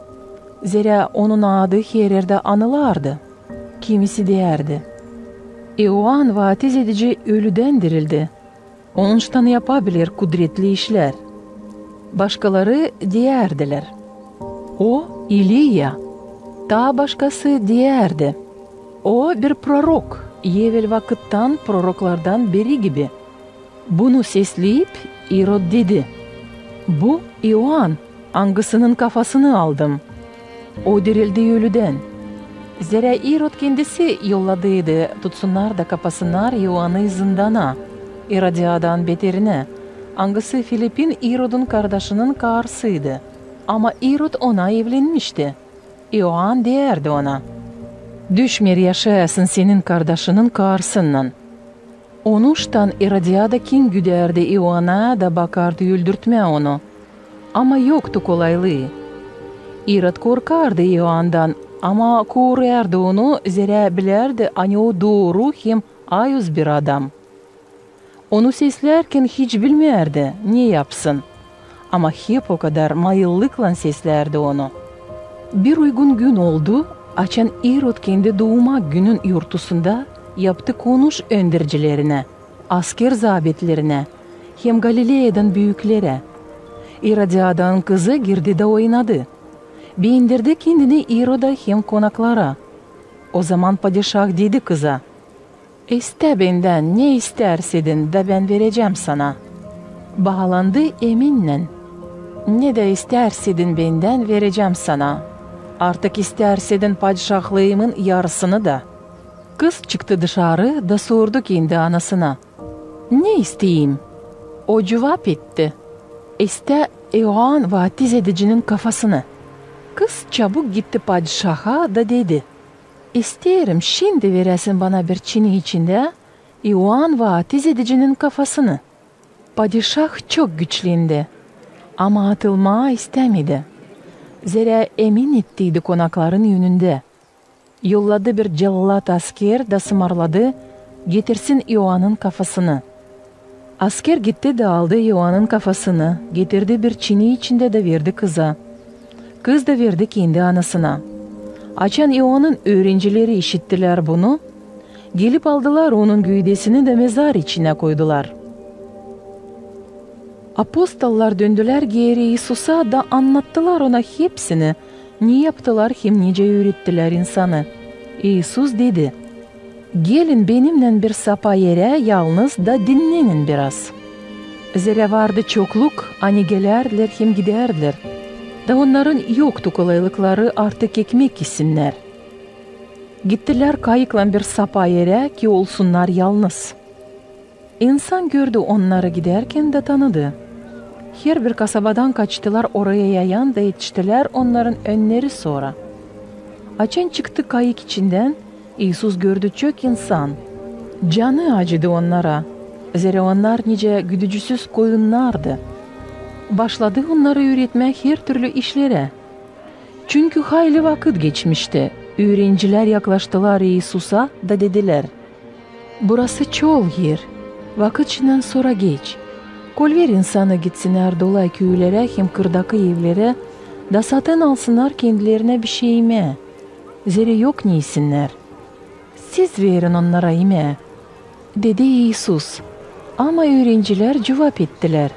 zerä onun adı her erdä anılardı. Kimisi deyärdi: "İoan vaatiz edici ölüdän dirildi. Onuştan yapabiler kudretli işlär." Başkaları deyärdilär: "O İliya." Taa başkası deyärdi: "O bir prorok, evel vakıttan proroklardan biri gibi." Bunu sesleyip, İrod dedi: "Bu İoan, angısının kafasını aldım. O dirildi ölüdän." Zerä İrod kendisi yolladıydı tutsunnar da kapasınnar İoanı zındana, Erodiadanın beterinä, angısı Filipin, İrodun kardaşının kaarsıydı. Ama İrod ona evlenmişti. İoan deyärdi ona: "Düşmeer yaşayasın senin kardaşının kaarsınnan." Onuştan Erodiada kin güdärdi İoana da bakardı öldürtmää onu. Ama yoktu kolaylıı. İrod korkardı İoandan, ama koruyardı onu, zerä bilärdi, ani o dooru hem ayuz bir adam. Onu seslärkän hiç bilmärdi, ne yapsın. Ama hep okadar mayıllıklan seslärdi onu. Bir uygun gün oldu, açan İrod kendi duumak günün yortusunda yaptı konuş öndercilerinä, asker zaabetlerinä hem Galileyadan büüklerä. Erodiadanın kızı girdi da oynadı. Beendirdi kendini İroda hem konaklara. Ozaman padişah dedi kıza: "İstä bendän ne istärsän da bän verecäm sana. Baalandı eminnän. Ne dä istärsän bendän, verecäm sana. Artık istärsän padişahlıımın yarısını da." Kız çıktı dışarı da sordu kendi anasına: "Ne isteyim?" O cuvap etti: "İstä İoan vaatiz edicinin kafasını." Kız çabuk gitti padişaha da dedi: "İsteerim, şindi veräsin bana bir çini içindä İoan vaatiz edicinin kafasını." Padişah çok güçlendi, ama atılmaa istämedi, zerä emin ettiydi konakların önündä. Yolladı bir cellat asker da sımarladı, getirsin İoanın kafasını. Asker gitti da aldı İoanın kafasını, getirdi bir çini içindä da verdi kıza. Kız da verdi kendi anasına. Açan İoanın üürencileri işittilär bunu, gelip aldılar onun güüdesini da mezar içinä koydular. Apostollar döndülär geeri İisusa da annattılar ona hepsini, ne yaptılar hem nicä üürettilär insanı. İisus dedi: "Gelin benimnän bir sapa erä yalnız da dinnänin biraz." Zerä vardı çokluk, ani gelärdilär hem gidärdilär, da onnarın yoktu kolaylıkları artık ekmek isinnär. Gittilär kayıklan bir sapa erä, ki olsunnar yalnız. İnsan gördü onnarı gidärkän da tanıdı. Herbir kasabadan kaçtılar oraya yayan da etiştilär onnarın önneri sora. Açan çıktı kayık içindän, İisus gördü çok insan. Canı acıdı onnara, zerä onnar nicä güdücüsüz koyunnardı. Başladı onnarı üüretmää her türlü işlerä. Çünkü hayli vakıt geçmişti. Üürenicilär yaklaştılar İisusa da dedilär: «Burası çol er, vakıt içindän sora geç. Kolver insanı gitsinnär dolay küülerä hem kırdakı evlerä da satın alsınnar kendilerinä bişey imää, zerä yok ne isinnär. Siz verin onnara imää», dedi İisus. Ama üürenicilär cuvap ettilär: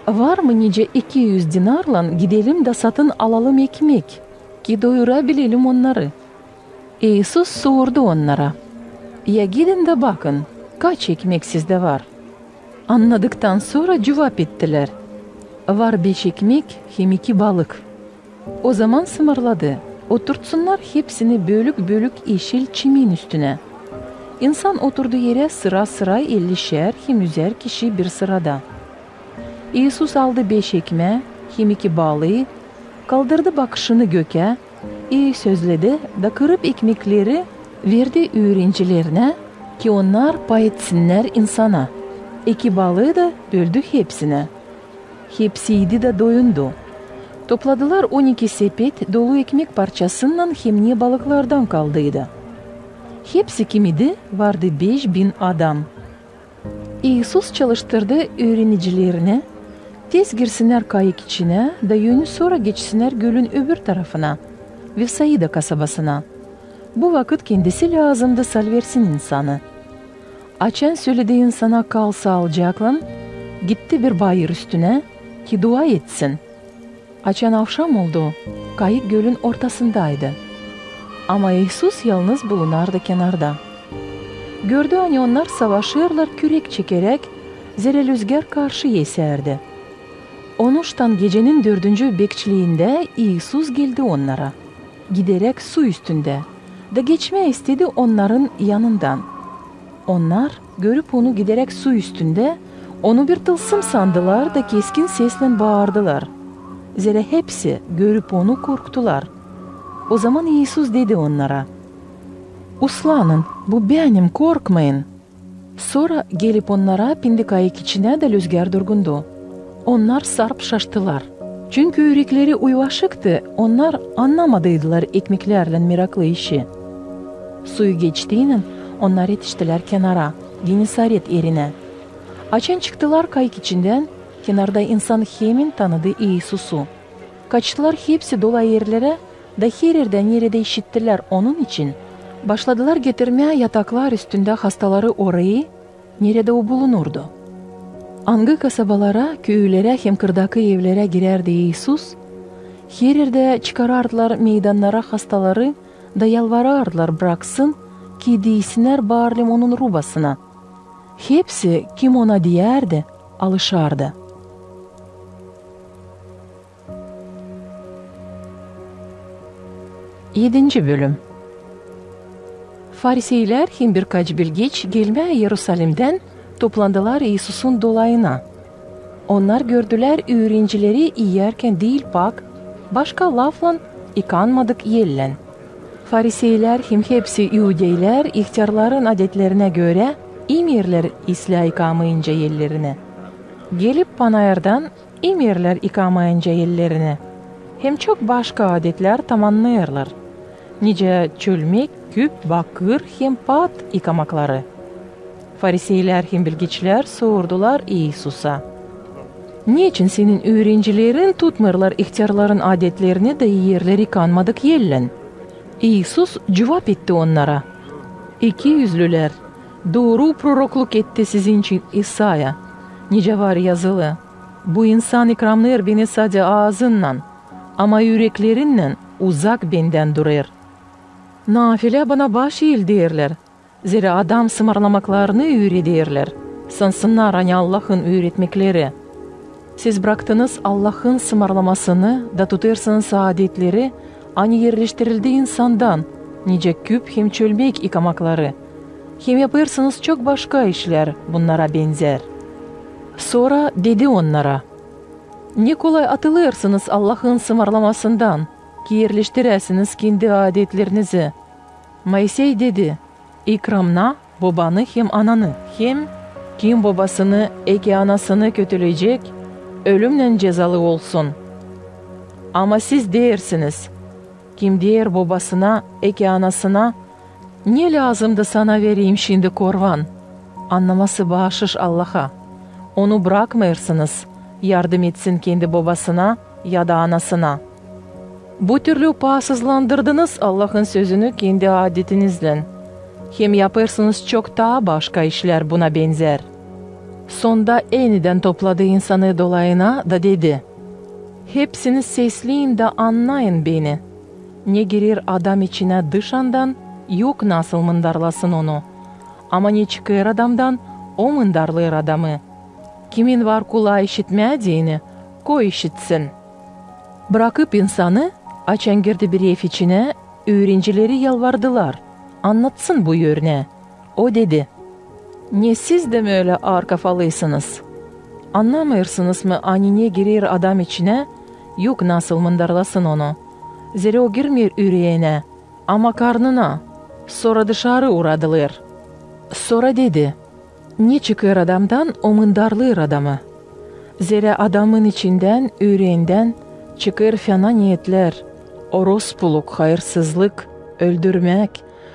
«Var mı nicä iki üz dinarlan gidelim da satın alalım ekmek, ki doyura bilelim onnarı?» İisus sordu onnara: «Ya gidin da bakın, kaç ekmek sizdä var». Annadıktan sora cuvap ettilär: «Var beş ekmek hem iki balık». Ozaman sımarladı: «Oturtsunnar hepsini bölük-bölük eşil çimin üstünä». İnsan oturdu erä sıra-sıra, ellişär hem üzär kişi bir sırada. İisus aldı beş ekmää hem iki balıı, kaldırdı bakışını gökä, i sözledi da kırıp ekmekleri verdi üürenicilerinä, ki onnar pay etsinnär insana. İki balıı da böldü hepsinä. Hepsi iydi da doyundu. Topladılar on iki sepet dolu ekmek parçasınnan hem ne balıklardan kaldıydı. Hepsi kim idi, vardı beş bin adam. İisus çalıştırdı üürenicilerini, tez girsinnär kayık içinä da önü sora geçsinnär gölün öbür tarafına, Vefsaida kasabasına. Bu vakıt kendisi lääzımdı salversin insanı. Açan söledi insana: «Kal saalıcaklan», gitti bir bayır üstünä, ki dua etsin. Açan avşam oldu, kayık gölün ortasındaydı. Ama İisus yalnız bulunardı kenarda. Gördü, ani onnar savaşêrlar kürek çekeräk, zerä lüzgär karşı esärdi. Onuştan gecenin dördüncü bekçiliindä İisus geldi onnara, gideräk su üstündä, da geçmää istedi onnarın yanından. Onnar, görüp onu gideräk su üstündä, onu bir tılsım sandılar da keskin seslän baardılar, zerä hepsi, görüp onu, korktular. Ozaman İisus dedi onnara: «Uslanın, bu Bänim, korkmayın!» Sora, gelip onnara, pindi kayık içinä da lüzgär durgundu. Onnar sarp şaştılar. Çünkü ürekleri uyvaşıktı, onnar annamadıydılar ekmeklärlän meraklı işi. Suyu geçtiynän, onnar etiştilär kenara, Genesaret erinä. Açan çıktılar kayık içindän, kenarda insan hemin tanıdı İisusu. Kaçtılar hepsi dolay erlerä, da her erdä, neredä işittilär Onun için, başladılar getirmää yataklar üstündä hastaları orayı, neredä O bulunurdu. Angı kasabalara, küülerä hem kırdakı evlerä girärdi İisus, her erdä çıkarardılar meydannara hastaları da yalvarardılar braksın, ki diiysinnär baarlim Onun rubasına. Hepsi, kim Ona diyärdi, alışardı. Edinci bölüm. Fariseylär hem birkaç bilgeç gelmää İerusalimdän toplandılar İisusun dolayına. Onnar gördülär üürencileri iyärkän diil pak, başka laflan, ikanmadık ellän. Fariseylär hem hepsi iudeylär ihtärların adetlerinä görä imeerlär islää ikamayınca ellerini. Gelip panayırdan imeerlär ikamayınca ellerini. Hem çok başka adetlär tamannêêrlar, nicä çölmek, küp, bakır hem paat ikamakları. Fariseylär hem bilgeçlär sordular İisusa: «Neçin Senin üürencilerin tutmêêrlar ihtärların adetlerini da iyeerlär ikanmadık ellän?» İisus cuvap etti onnara: «İkiüzlülär! Dooru prorokluk etti sizin için İsaya, nicä var yazılı: Bu insan ikramnêêr Beni sade aazınnan, ama üreklerinnän uzak Bendän durêr. Nafilä Bana baş iildeerlär, zerä adam sımarlamaklarını üürederlär, sansınnar, ani Allahın üüretmekleri. Siz braktınız Allahın sımarlamasını da tutêrsınız adetleri, ani erleştirildi insandan, nicä küp hem çölmek ikamakları, hem yapêrsınız çok başka işlär bunnara benzär». Sora dedi onnara: «Ne kolay atılêrsınız Allahın sımarlamasından, ki erleştiräsiniz kendi adetlerinizi. Moisey dedi: İkramna bobanı hem ananı, hem: Kim bobasını eke anasını kötüleyecek, ölümnän cezalı olsun. Ama siz deersiniz: Kim deer bobasına eke anasına: "Ne lääzımdı sana vereyim şindi korvan?" Annaması baaşış Allaha. Onu brakmêêrsınız yardım etsin kendi bobasına ya da anasına. Bu türlü paasızlandırdınız Allahın sözünü kendi aadetinizdän. Hem yapêrsınız çok taa başka işlär buna benzär. Sonda enidän topladı insanı dolayına da dedi: "Hepsiniz sesleyin da annayın beni. Ne girer adam içinä dışandan, yok nasıl mındarlasın onu. Ama ne çıkêr adamdan, o mındarlêêr adamı. Kimin var kulaa işitmää deyni, koy işitsin." Brakıp insanı, açan girdi bir ev içinä, üürencileri yalvardılar, annatsın bu örnää. O dedi: "Ne siz dä bölä ar kafalısınız? Annamêêrsınız mı, ani ne girer adam içinä, yok nasıl mındarlasın onu? Zerä o girmeer üreenä, ama karnına, sora dışarı uradılêr." Sora dedi: "Ne çıkêr adamdan, o mındarlêêr adamı. Zerä adamın içindän, üreendän çıkêr fena niyetlär: orospuluk, hayırsızlık, öldürmäk,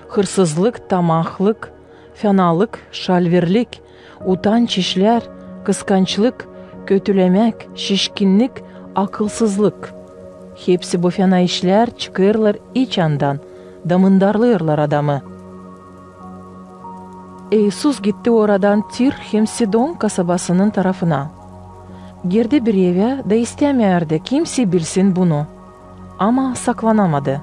hırsızlık, tamahlık, fenalık, şalverlik, utanç işlär, kıskançlık, kötülemäk, şişkinnik, akılsızlık. Hepsi bu fena işlär çıkêrlar iç andan da mındarlêêrlar adamı." İisus gitti oradan Tir hem Sidon kasabasının tarafına. Girdi bir evä da istämeerdi kimsey bilsin bunu. Ama saklanamadı.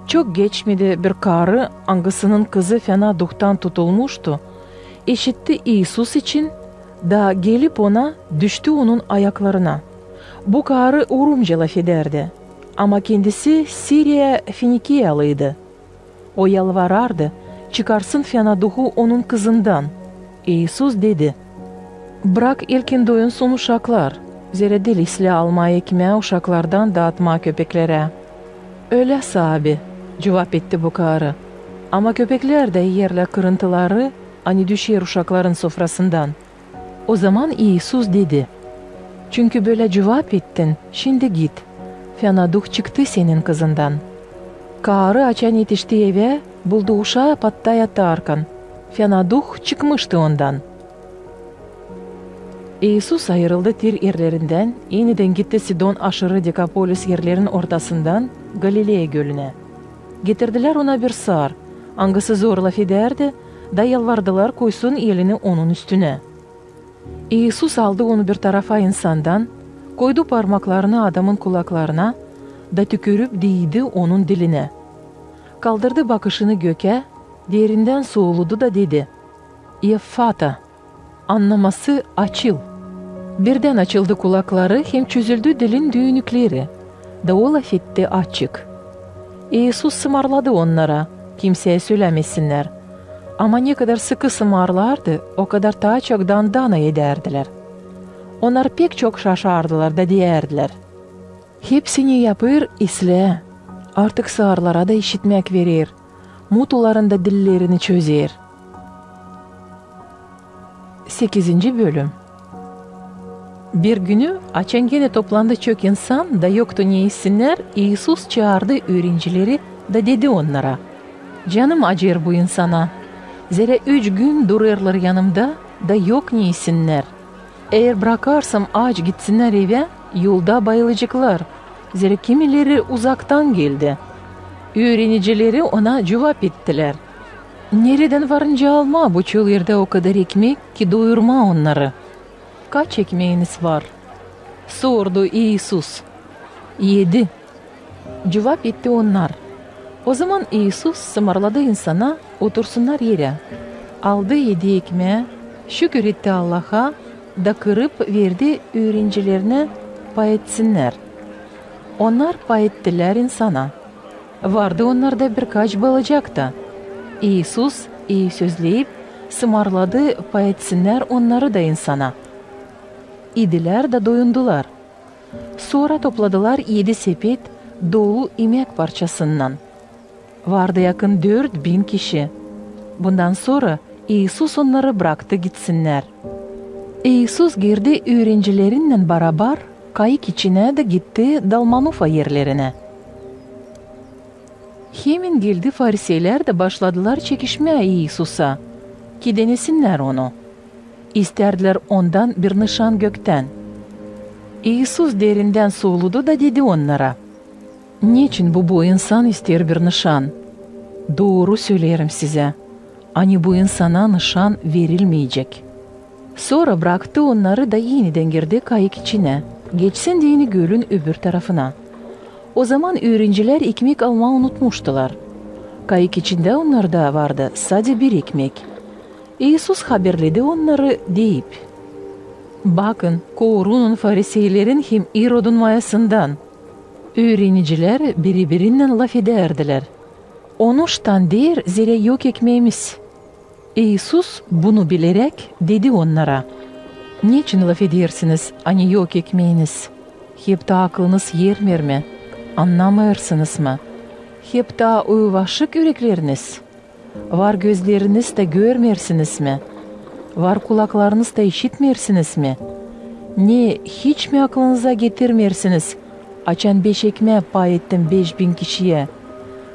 Çok geçmedi, bir karı, angısının kızı fena duhtan tutulmuştu, işitti İisus için da gelip Ona, düştü Onun ayaklarına. Bu karı urumca lafedärdi, ama kendisi Siriya Finikiyalıydı. O yalvarardı, çıkarsın fena duhu onun kızından. İisus dedi: "Brak ilkin doyunsun uşaklar, zerä diil islää almaa ekmää uşaklardan da atmaa köpeklerä." "Ölä, Saabi," cuvap etti bu karı, "ama köpeklär dä iyerlär kırıntıları, ani düşer uşakların sofrasından." Ozaman İisus dedi: "Çünkü bölä cuvap ettin, şindi git, fena duh çıktı senin kızından." Karı, açan etişti evä, buldu uşaa patta yatarkan, fena duh çıkmıştı ondan. İisus ayırıldı Tir erlerindän, enidän gitti Sidon aşırı Dekapolis erlerin ortasından Galileya gölünä. Getirdilär Ona bir sar, angısı zor lafedärdi, da yalvardılar koysun elini onun üstünä. İisus aldı onu bir tarafa insandan, koydu parmaklarını adamın kulaklarına da tükürüp diidi onun dilinä. Kaldırdı bakışını gökä, derindän soludu da dedi: "Effata", annaması: "Açıl". Birdän açıldı kulakları hem çözüldü dilin düünükleri, da o lafetti açık. İisus sımarladı onnara, kimseyä sölämesinnär. Ama nekadar sıkı sımarlardı, okadar taa çok dandana edärdilär. Onnar pek çok şaşardılar da deyärdilär: "Hepsini yapêr, islää. Artık sağırlara da işitmäk verer, mutuların da dillerini çözer." Sekizinci bölüm. Bir günü, açan genä toplandı çok insan da yoktu ne işsinnär, İisus çaardı üürencileri da dedi onnara: "Canım acır bu insana. Zerä üç gün durêrlar yanımda da yok ne işsinnär. Eer brakarsam aç gitsinnär evä, yolda bayılaceklar, zerä kimileri uzaktan geldi." Üürenicileri Ona cuvap ettilär: "Neredän varınca almaa bu çöllerdä okadar ekmek, ki doyurmaa onnarı?" "Kaç ekmeeniz var?" sordu İisus. "Edi," cuvap etti onnar. Ozaman İisus sımarladı insana otursunnar erä. Aldı edi ekmää, şükür etti Allaha da kırıp verdi üürenicilerinä pay etsinnär. Onnar pay ettilär insana. Vardı onnarda birkaç balacak ta. İisus, ii sözleyip, sımarladı pay etsinnär onnarı da insana. İdilär da doyundular. Sora topladılar edi sepet dolu imäk parçasınnan. Vardı yakın dört bin kişi. Bundan sora İisus onnarı braktı gitsinnär. İisus girdi üürenicilerinnän barabar kayık içinä da gitti Dalmanufa erlerinä. Hemin geldi fariseylär da başladılar çekişmää İisusa, ki denesinnär Onu. İstärdilär Ondan bir nışan göktän. İisus derindän soludu da dedi onnara: "Neçin bu boy insan isteer bir nışan? Dooru söleerim sizä, ani bu insana nışan verilmeyecek." Sora braktı onnarı da enidän girdi kayık içinä, geçsin deyni gölün öbür tarafına. Ozaman üürencilär ekmek almaa unutmuştular. Kayık içindä onnarda vardı sade bir ekmek. İisus haberledi onnarı, deyip: "Bakın, korunun fariseylerin hem İrodun mayasından." Üürenicilär biri-birinnän lafedärdilär: "Onu ştan deer, zerä yok ekmeemiz." İisus, bunu bileräk, dedi onnara: "Neçin lafedersiniz, ani yok ekmeeniz? Heptä aklınız ermeer mi? Annamêêrsınız mı? Heptä uyuvaşık ürekleriniz? Var gözleriniz da görmeersiniz mi? Var kulaklarınız da işitmeersiniz mi? Ne, hiç mi aklınıza getirmeersiniz, açan beş ekmää pay ettim beş bin kişiyä,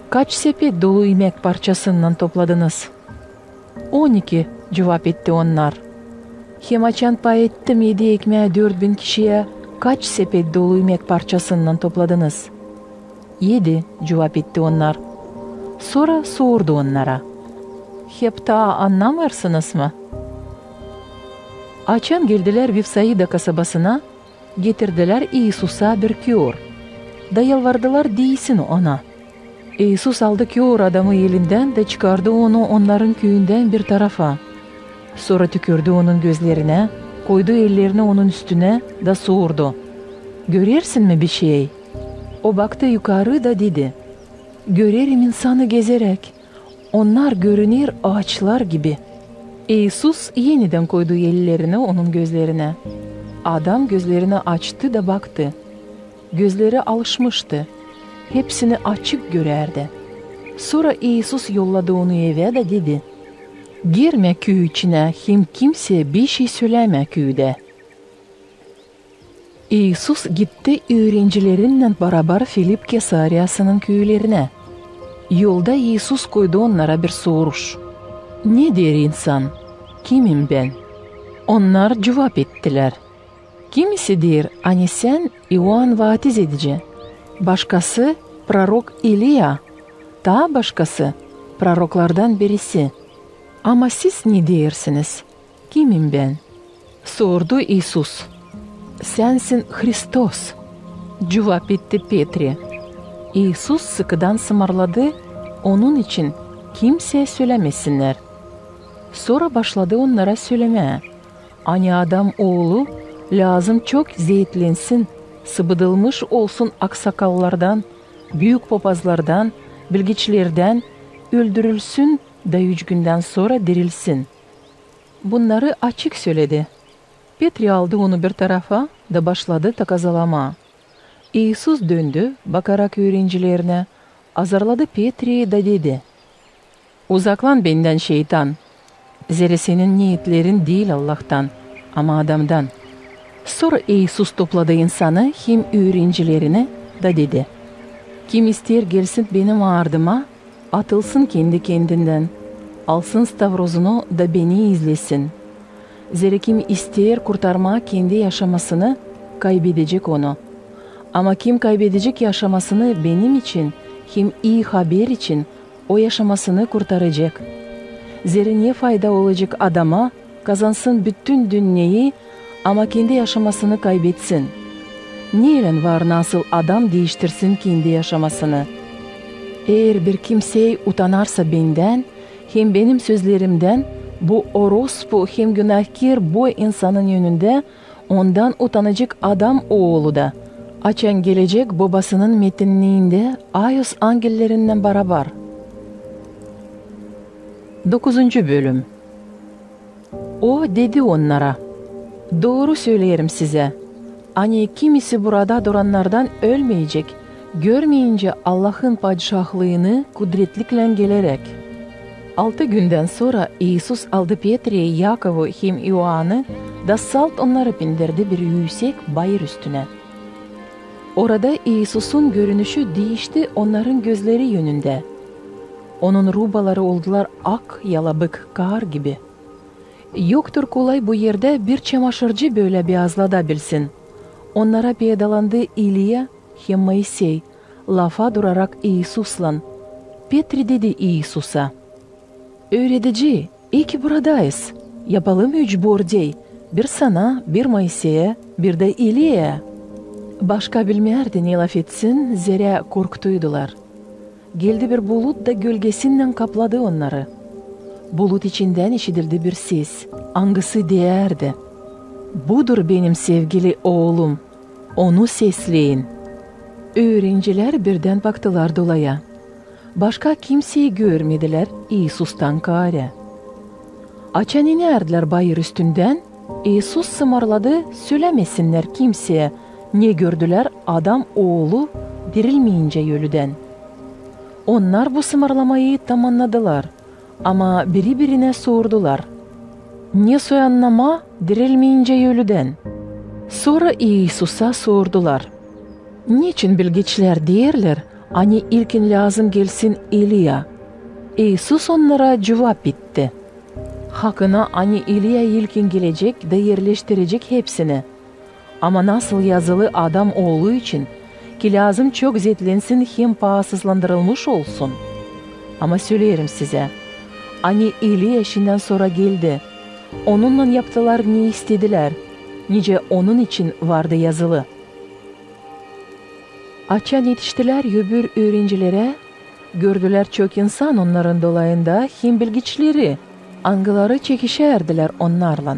kaç sepet dolu imäk parçasınnan topladınız?" "On iki," cuvap etti onnar. "Hem açan pay ettim edi ekmää dört bin kişiyä, kaç sepet dolu imäk parçasınnan topladınız?" "Edi," cuvap etti onnar. Sora sordu onnara: "Heptä annamêêrsınız mı?" Açan geldilär Vifsaida kasabasına, getirdilär İisusa bir kör da yalvardılar diilsin Ona. İisus aldı kör adamı elindän da çıkardı onu onnarın küüyündän bir tarafa. Sora tükürdü onun gözlerinä, koydu ellerini onun üstünä da sordu: "Görersin mi bişey?" O baktı yukarı da dedi: "Görerim insanı gezeräk. Onnar görüner aaçlar gibi." İisus enidän koydu ellerini onun gözlerinä. Adam gözlerini açtı da baktı. Gözleri alışmıştı. Hepsini açık görärdi. Sora İisus yolladı onu evä da dedi: "Girmä küüyü içinä hem kimseyä bişey sölämä küüdä." İisus gitti üürencilerinnän barabar Filip Kesariyasının küülerinä. Yolda İisus koydu onnara bir soruş: "Ne deer insan? Kimim bän?" Onnar cuvap ettilär: "Kimisi deer, ani sän İoan vaatiz edici, başkası, prorok İliya, taa başkası, proroklardan birisi. Ama siz ne deersiniz? Kimim bän?" Sordu İisus: "Sänsin Hristos," cuvap etti Petri. İisus sıkıdan sımarladı, onun için kimseyä sölämesinnär. Sora başladı onnara sölämää, ani Adam Oolu lääzım çok zeetlensin, sıbıdılmış olsun aksakallardan, büük popazlardan, bilgiçlerdän, öldürülsün da üç gündän sora dirilsin. Bunnarı açık söledi. Petri aldı onu bir tarafa da başladı takazalamaa. İisus döndü, bakarak üürencilerinä, azarladı Petriyi da dedi: "Uzaklan bendän, şeytan! Zerä senin neetlerin diil Allahtan, ama adamdan." Sora İisus topladı insanı hem üürencilerini da dedi: "Kim isteer, gelsin benim ardıma, atılsın kendi-kendindän, alsın stavrozunu da beni izlesin. Zerä kim isteer kurtarmaa kendi yaşamasını, kaybedecek onu. Ama kim kaybedecek yaşamasını benim için hem ii haber için, o yaşamasını kurtaracek. Zerä ne fayda olacek adama, kazansın bütün dünneyi, ama kendi yaşamasını kaybetsin? Neylän var nasıl adam diiştirsin kendi yaşamasını? Eer bir kimsey utanarsa bendän hem benim sözlerimdän, bu orospu hem günahkär boy insanın önündä ondan utanacek Adam Oolu da, açan gelecek Bobasının metinniindä ayuz angellerinnän barabar." Dokuzuncu bölüm. O dedi onnara: "Dooru söleerim sizä, ani kimisi burada durannardan ölmeyecek, görmeyincä Allahın Padişahlıını kudretliklän geleräk." Altı gündän sora İisus aldı Petriyi, Yakovu hem İoannı da salt onnarı pindirdi bir üüsek bayır üstünä. Orada İisusun görünüşü diişti onnarın gözleri önündä. Onun rubaları oldular ak yalabık kar gibi. Yoktur kolay bu erdä bir çamaşırcı bölä beyazladabilsin. Onnara peydalandı İliya hem Moisey, lafa durarak İisuslan. Petri dedi İisusa: "Ööredici, ii ki buradayız. Yapalım üç bordey: bir sana, bir Moiseyä, bir dä İliyaya." Başka bilmärdi, ne lafetsin, zerä korktuydular. Geldi bir bulut da gölgesinnän kapladı onnarı. Bulut içindän işidildi bir ses, angısı deyärdi: "Budur benim sevgili Oolum, Onu sesleyin." Üürenicilär birdän baktılar dolaya. Başka kimseyi görmedilär İisustan kaarä. Açan inärdilär bayır üstündän, İisus sımarladı sölämesinnär kimseyä, ne gördülär Adam Oolu dirilmeyincä ölüdän. Onnar bu sımarlamayı tamannadılar, ama biri-birinä sordular: "Ne soy annamaa dirilmeyincä ölüdän?" Sora İisusa sordular: "Neçin bilgiçlär deerlär, ani ilkin lääzım gelsin İliya?" İisus onnara cuvap itti: "Hakına, ani İliya ilkin gelecek da erleştirecek hepsini. Ama nasıl yazılı Adam Oolu için, ki lääzım çok zeetlensin hem paasızlandırılmış olsun. Ama söleerim sizä, ani İliya şindän sora geldi, onunnan yaptılar ne istedilär, nicä onun için vardı yazılı." Açan etiştilär öbür üürenincilerä, gördülär çok insan onnarın dolayında hem bilgiçleri, angıları çekişärdilär onnarlan.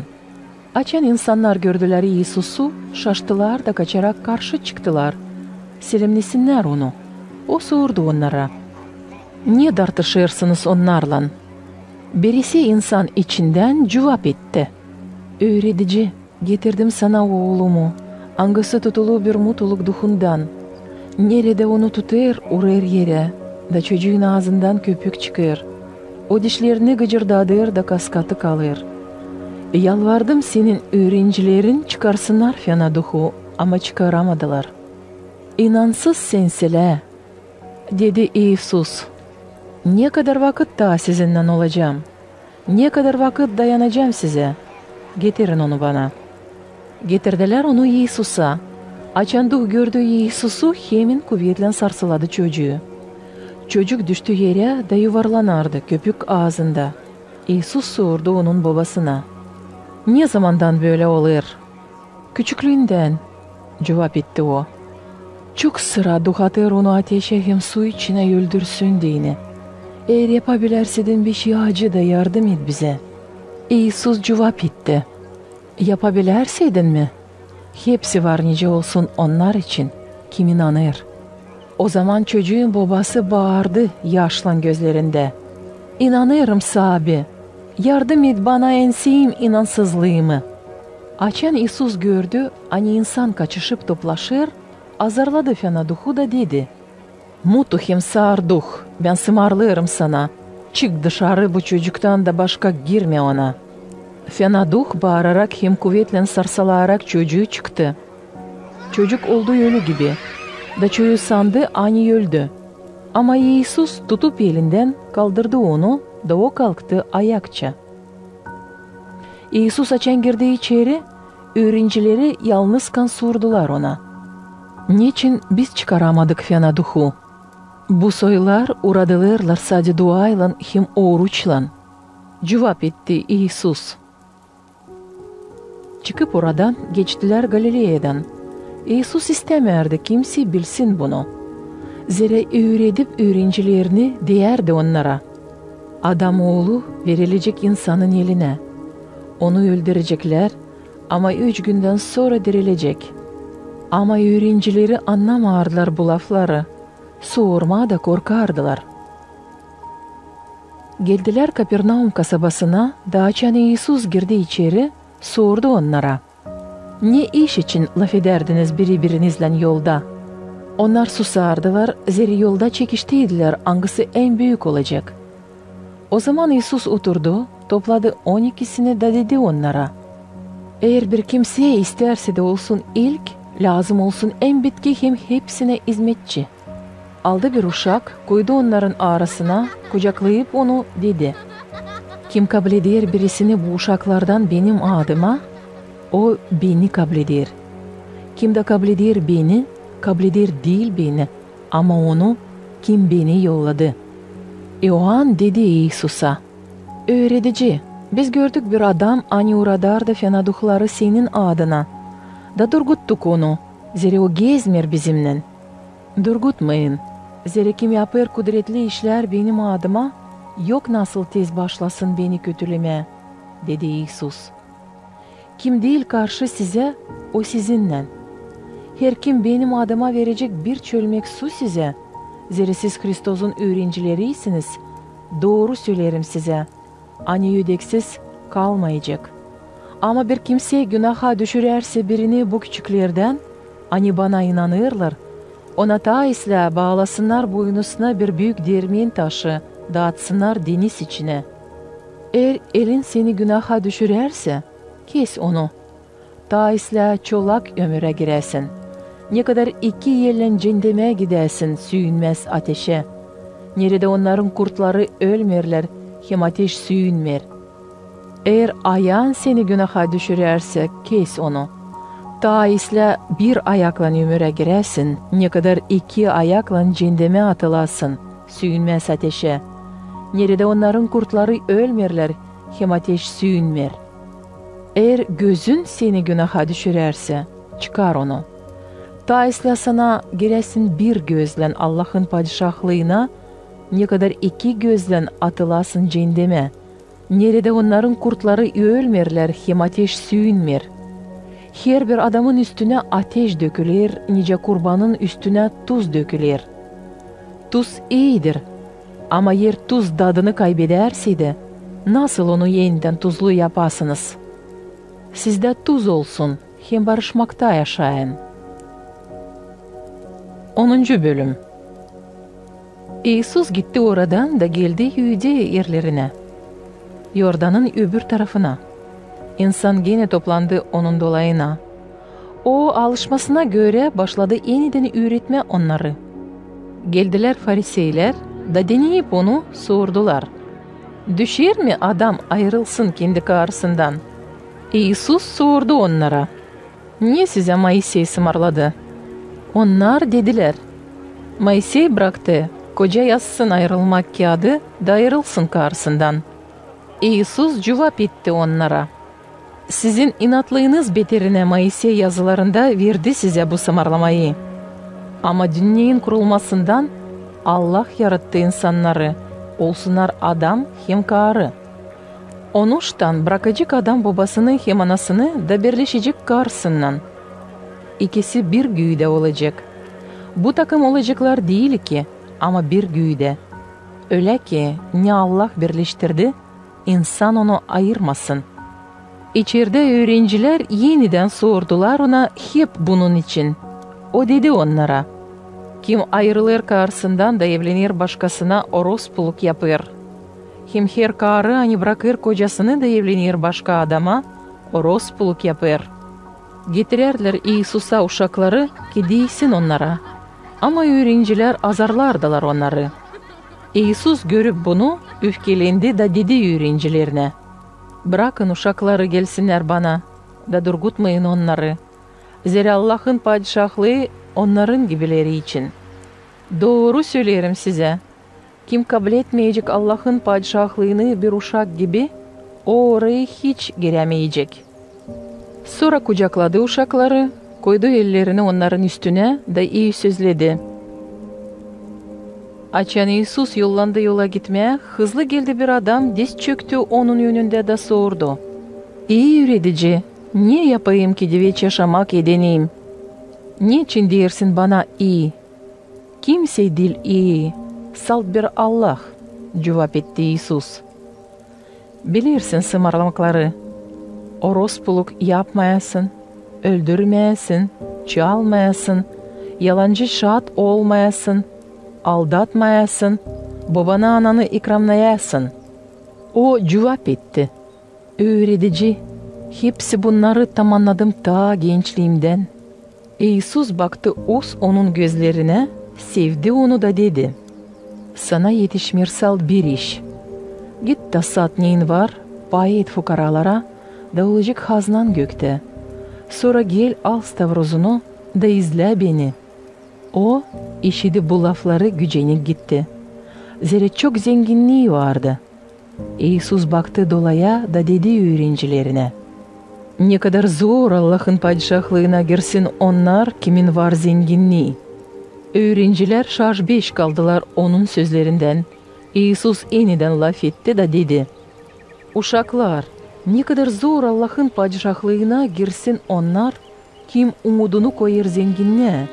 Açan insannar gördülär İisusu, şaştılar da kaçarak karşı çıktılar, selemnesinnär Onu. O sordu onnara: "Ne dartışêrsınız onnarlan?" Birisi insan içindän cuvap itti: "Üüredici, getirdim sana oolumu, angısı tutulu bir mutuluk duhundan. Neredä onu tutêr, urêr erä, da çocuun aazından köpük çıkêr. O dişlerini gıcırdadêr da kaskatı kalêr. Yalvardım senin üürenicilerin çıkarsınnar fena duhu, ama çıkaramadılar." "İnansız sän, sölä," dedi İisus. "Ne kadar vakıt taa sizinnän olacam? Ne kadar vakıt dayanacam sizä? Getirin onu bana." Getirdilär onu İisusa. Açan duh gördü İisusu, hemin kuvetlän sarsıladı çocuu. Çocuk düştü erä da yuvarlanardı köpük aazında. İisus sordu onun bobasına: "Ne zamandan bölä olêr?" "Küçüklüündän," cuvap itti o. "Çok sıra duhatêr onu ateşä hem su içinä öldürsün deyni. Eer yapabilärseydin bir şey, acı da yardım et bizä." İisus cuvap itti: "Yapabilärseydin mi? Hepsi var nicä olsun onnar için, kim inanêr." Ozaman çocuun bobası baardı yaşlan gözlerindä: "İnanêrım, Saabi, yardım et bana enseyim inansızlıımı." Açan İisus gördü, ani insan kaçışıp toplaşêr, azarladı fena duhu da dedi: "Mutu hem saar duh, bän sımarlêêrım sana, çık dışarı bu çocuktan da başka girmä ona." Fena duh baararak hem kuvetlän sarsalarak çocuu çıktı. Çocuk oldu ölü gibi, da çoyu sandı, ani öldü. Ama İisus, tutup elindän, kaldırdı onu, da o kalktı ayakça. İisus açan girdi içeri, üürenicileri yalnızkan sordular Ona: "Neçin biz çıkaramadık fena duhu? Bu soylar uradılêrlar sade duaylan hem oruçlan." Cuvap itti İisus. Çıkıp oradan geçtilär Galileyadan. İisus istämärdi kimsey bilsin bunu. Zerä üüredip üürenicilerini deyärdi onnara: "Adam Oolu verilecek insanın elinä. Onu öldüreceklär, ama üç gündän sora dirilecek." Ama üürenicileri annamaardılar bu lafları, sormaa da korkardılar. Geldilär Kapernaum kasabasına, da açan İisus girdi içeri, sordu onnara: "Ne iş için lafedärdiniz biri-birinizlän yolda?" Onnar susardılar, zerä yolda çekiştiydilär, angısı en büük olacek. Ozaman İisus oturdu, topladı on ikisini da dedi onnara: "Eer bir kimsey istärse dä olsun ilk, lääzım olsun en bitki hem hepsinä izmetçi." Aldı bir uşak, koydu onnarın arasına, kucaklayıp onu, dedi: "Kim kableder birisini bu uşaklardan Benim adıma, o Beni kableder. Kim dä kableder Beni, kableder diil Beni, ama Onu, kim Beni yolladı." İoan dedi İisusa: "Üüredici, biz gördük bir adam, ani uradar da fena duhları Senin adına, da durguttuk onu, zerä o gezmeer bizimnän." "Durgutmayın, zerä kim yapêr kudretli işlär Benim adıma, yok nasıl tez başlasın Beni kötülemää," dedi İisus. "Kim diil karşı sizä, o sizinnän. Herkim Benim adıma verecek bir çölmek su sizä, zerä siz Hristosun üürencererisiniz, dooru söleerim sizä, ani ödeksiz kalmayacek. Ama bir kimsey günaha düşürärsä birini bu küçüklerdän, ani Bana inanêrlar, ona taa islää baalasınnar boynusuna bir büük dermen taşı da atsınnar deniz içinä. Eer elin seni günaha düşürärsä, kes onu. Taa islää çolak ömürä giräsin, nekadar iki ellän ceendemä gidäsin, süüyünmäz ateşä, neredä onnarın kurtları ölmeerlär hem ateş süüyünmeer. Eer ayaan seni günaha düşürärsä, kes onu. Taa islää bir ayaklan ömürä giräsin, nekadar iki ayaklan ceendemä atılasın, süüyünmäz ateşä, neredä onnarın kurtları ölmeerlär hem ateş süüyünmeer. Eer gözün seni günaha düşürärsä, çıkar onu. Taa islää sana giräsin bir gözlän Allahın Padişahlıına, nekadar iki gözlän atılasın ceendemä, neredä onnarın kurtları ölmeerlär hem ateş süüyünmeer. Herbir adamın üstünä ateş döküler, nicä kurbanın üstünä tuz döküler. Tuz iidir, ama eer tuz dadını kaybedärseydi, nasıl onu enidän tuzlu yapasınız? Sizdä tuz olsun hem barışmakta yaşayın. Onuncu bölüm. İisus gitti oradan da geldi İudeya erlerinä, Yordanın öbür tarafına. İnsan genä toplandı Onun dolayına. O, alışmasına görä, başladı enidän üüretmää onnarı. Geldilär fariseylär da, deneyip Onu, sordular: "Düşer mi adam ayırılsın kendi karısından?" İisus sordu onnara: "Ne sizä Moisey sımarladı?" Onnar dedilär: "Moisey braktı, koca yazsın ayırılmak kiyadını da ayırılsın karısından." İisus cuvap etti onnara: "Sizin inatlıınız beterinä Moisey yazılarında verdi sizä bu sımarlamayı. Ama dünneyin kurulmasından Allah yarattı insannarı, olsunnar adam hem karı. Onuştan brakacek adam bobasını hem anasını da birleşecek karısınnan. İkisi bir güüdä olacek. Bu takım olaceklar diil ki, ama bir güüdä. Ölä ki, ne Allah birleştirdi, insan onu ayırmasın." İçerdä üürencilär enidän sordular Ona hep bunun için. O dedi onnara: "Kim ayırılêr karısından da evlener başkasına, orospuluk yapêr. Hem her karı, ani brakêr kocasını da evlener başka adama, orospuluk yapêr." Getirärlär İisusa uşakları, ki deysin onnara. Ama üürencilär azarlardılar onnarı. İisus, görüp bunu, üfkelendi da dedi üürencilerinä: "Brakın uşakları gelsinnär Bana da durgutmayın onnarı, zerä Allahın Padişahlıı onnarın gibileri için. Dooru söleerim sizä, kim kabletmeyecek Allahın Padişahlıını bir uşak gibi, o orayı hiç girämeyecek." Sora kucakladı uşakları, koydu ellerini onnarın üstünä da ii sözledi. Açan İisus yollandı yola gitmää, hızlı geldi bir adam, diz çöktü Onun önündä da sordu: "İi Üüredici, ne yapayım, ki diveç yaşamak edeneyim? Neçin deersin Bana ii? Kimsey diil ii, salt bir Allah," cuvap etti İisus. "Bilersin sımarlamakları: orospuluk yapmayasın, öldürmeyäsin, çalmayasın, yalancı şaat olmayasın, aldatmayasın, bobanı-ananı ikramnayasın." O cuvap etti: "Üüredici, hepsi bunnarı tamannadım taa gençliimdän." İisus baktı öz Onun gözlerinä sevdi onu da dedi: «Sana etişmeer salt bir iş. Git da sat neyin var, pay et fukaralara, da olacek haznan göktä. Sora gel, al stavrozunu da izlä Beni». O, işidip bu lafları, gücenik gitti, zerä çok zenginnii vardı. İisus baktı dolaya da dedi üürenicilerinä: «Ne kadar zor Allahın Padişahlıına girsin onnar, kimin var zenginnii!» Üürenicilär şaş-beş kaldılar Onun sözlerindän. İisus enidän lafetti da dedi: «Uşaklar, ne kadar zor Allahın Padişahlıına girsin onnar, kim umudunu koyêr zenginnää.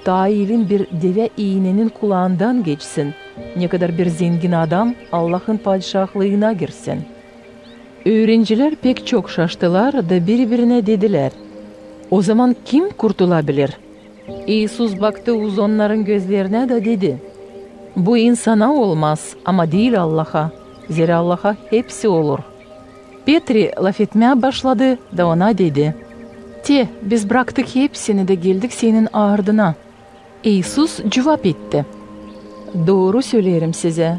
Taa elin bir devä iinänin kulaandan geçsin, ne kadar bir zengin adam Allahın Padişahlıına girsin». Üürenicilär pek çok şaştılar da biri-birinä dedilär: «Ozaman kim kurtulabilir?» İisus baktı uz onnarın gözlerinä da dedi: «Bu insana olmaz, ama diil Allaha, zerä Allaha hepsi olur». Petri lafetmää başladı da Ona dedi: «Te, biz brakttık hepsini da geldik Senin ardına». İisus cuvap etti: «Dooru söleerim sizä,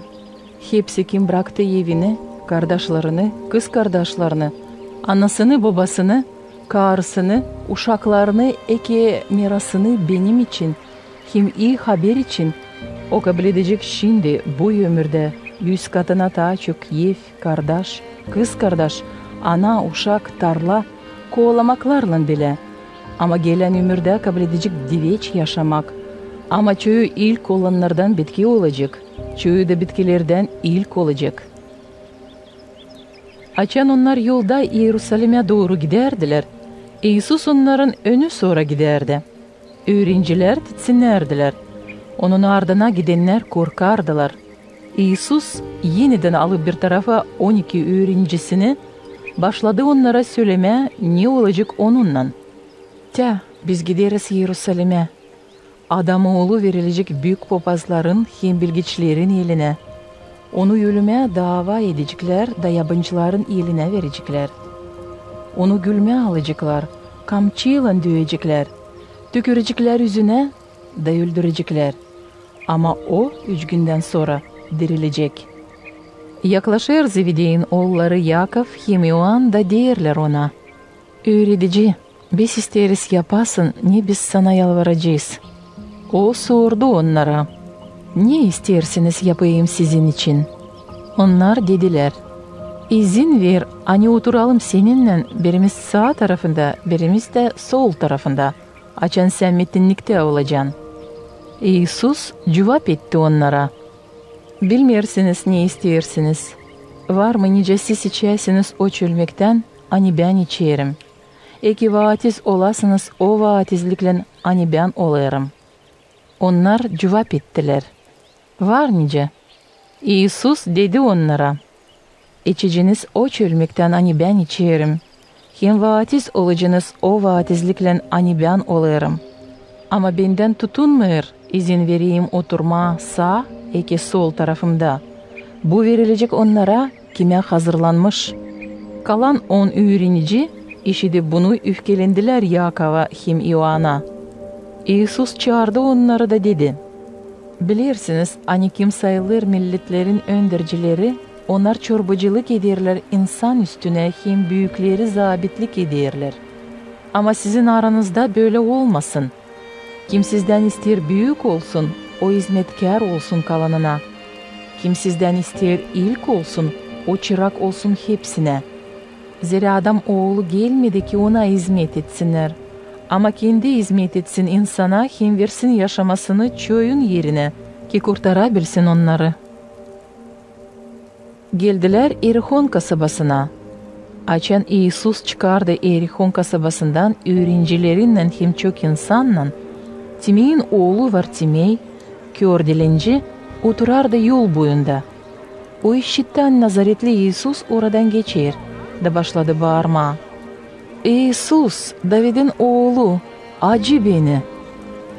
hepsi, kim braktı evini, kardaşlarını, kızkardaşlarını, anasını-bobasını, karısını, uşaklarını eke mirasını Benim için, hem ii haber için, o kabledecek şindi, bu ömürdä, üz katına taa çok ev, kardaş, kızkardaş, ana, uşak, tarla, koolamaklarlan bilä. Ama gelän ömürdä kabledecek diveç yaşamak. Ama çoyu ilk olannardan bitki olacek, çoyu da bitkilerdan ilk olacek». Açan onnar yolda İerusalimä dooru gidärdilär, İisus onnarın önü-sora gidärdi. Üürenicilär titsinnärdilär, Onun ardına gidennär korkardılar. İisus, enidän alıp bir tarafa on iki üürenicisini, başladı onnara sölemää, ne olacek Onunnan: «Tä, biz gideriz İerusalimä. Adam Oolu verilecek büük popazların hem bilgiçlerin elinä. Onu ölümä daava edeceklär da yabancıların elinä vereceklär. Onu gülmää alaceklar, kamçıylan döyeceklär, tüküreceklär üzünä da öldüreceklär. Ama O üç gündän sora dirilecek». Yaklaşêr Zevedeyin oolları Yakov hem İoan da deerlär Ona: «Üüredici, biz isteeriz yapasın, ne biz Sana yalvaracez». O sordu onnara: «Ne isteersiniz yapayım sizin için?» Onnar dedilär: «İzin ver, ani oturalım Seninnän, birimiz saa tarafında, birimiz dä sol tarafında, açan Sän metinniktä olacan». İisus cuvap etti onnara: «Bilmeersiniz, ne isteersiniz. Var mı, nicä siz içäsiniz o çölmektän, ani Bän içerim? Eke vaatiz olasınız o vaatizliklän, ani Bän olêrım?» Onnar cuvap ettilär: «Var nicä». İisus dedi onnara: «İçeceniz o çölmektän, ani Bän içerim, hem vaatiz olacanız o vaatizliklän, ani Bän olêrım. Ama Bendän tutunmêêr, izin vereyim oturmaa saa eke sol tarafımda. Bu verilecek onnara, kimä hazırlanmış». Kalan on üürenici, işidip bunu, üfkelendilär Yakova hem İoana. İisus çaardı onnarı da dedi: «Bilersiniz, ani kim sayılêr milletlerin öndercileri, onnar çorbacılık ederlär insan üstünä hem büükleri zabitlik ederlär. Ama sizin aranızda bölä olmasın. Kim sizdän isteer büük olsun, o izmetkär olsun kalanına. Kim sizdän isteer ilk olsun, o çırak olsun hepsinä. Zerä Adam Oolu gelmedi ki, Ona izmet etsinnär, ama kendi izmet etsin insana hem versin yaşamasını çoyun erinä, ki kurtarabilsin onnarı». Geldilär İerihon kasabasına. Açan İisus çıkardı İerihon kasabasından üürenicilerinnän hem çok insannan, Timeyin oolu Vartimey, kör dilenci, oturardı yol boyunda. O işitti, ani nazaretli İisus oradan geçer, da başladı baarmaa: «İisus, Davidin Oolu, acı beni!»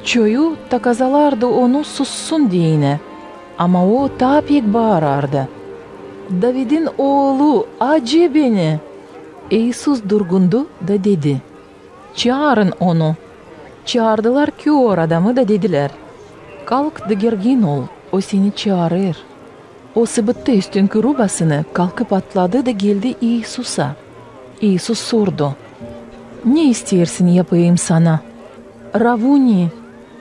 Çoyu takazalardı Onu sussun deyni, ama O taa pek baarardı: «Davidin Oolu, acı beni!» İisus durgundu da dedi: «Çaarın Onu». Çaardılar kör adamı da dedilär: Kalk da gergin ol, o seni çaarêr. O sıbıttı üstünkü rubasını, kalkıp atladı da geldi İisusa. İisus sordu: "Ne isteersin yapayım sana?" "Ravuni,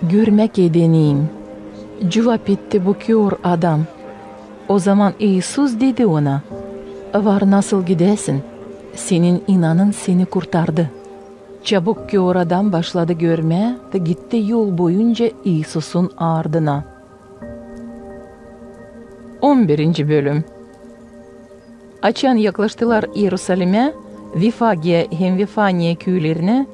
görmäk edeniyim," cuvap etti bu kör adam. Ozaman İisus dedi ona: "Var nasıl gidäsin, senin inanın seni kurtardı." Çabuk kör adam başladı görmää da gitti yol boyunca İisusun ardına. On birinci bölüm. Açan yaklaştılar İerusalimä, Vifagiya hem Vifaniya küülerinä,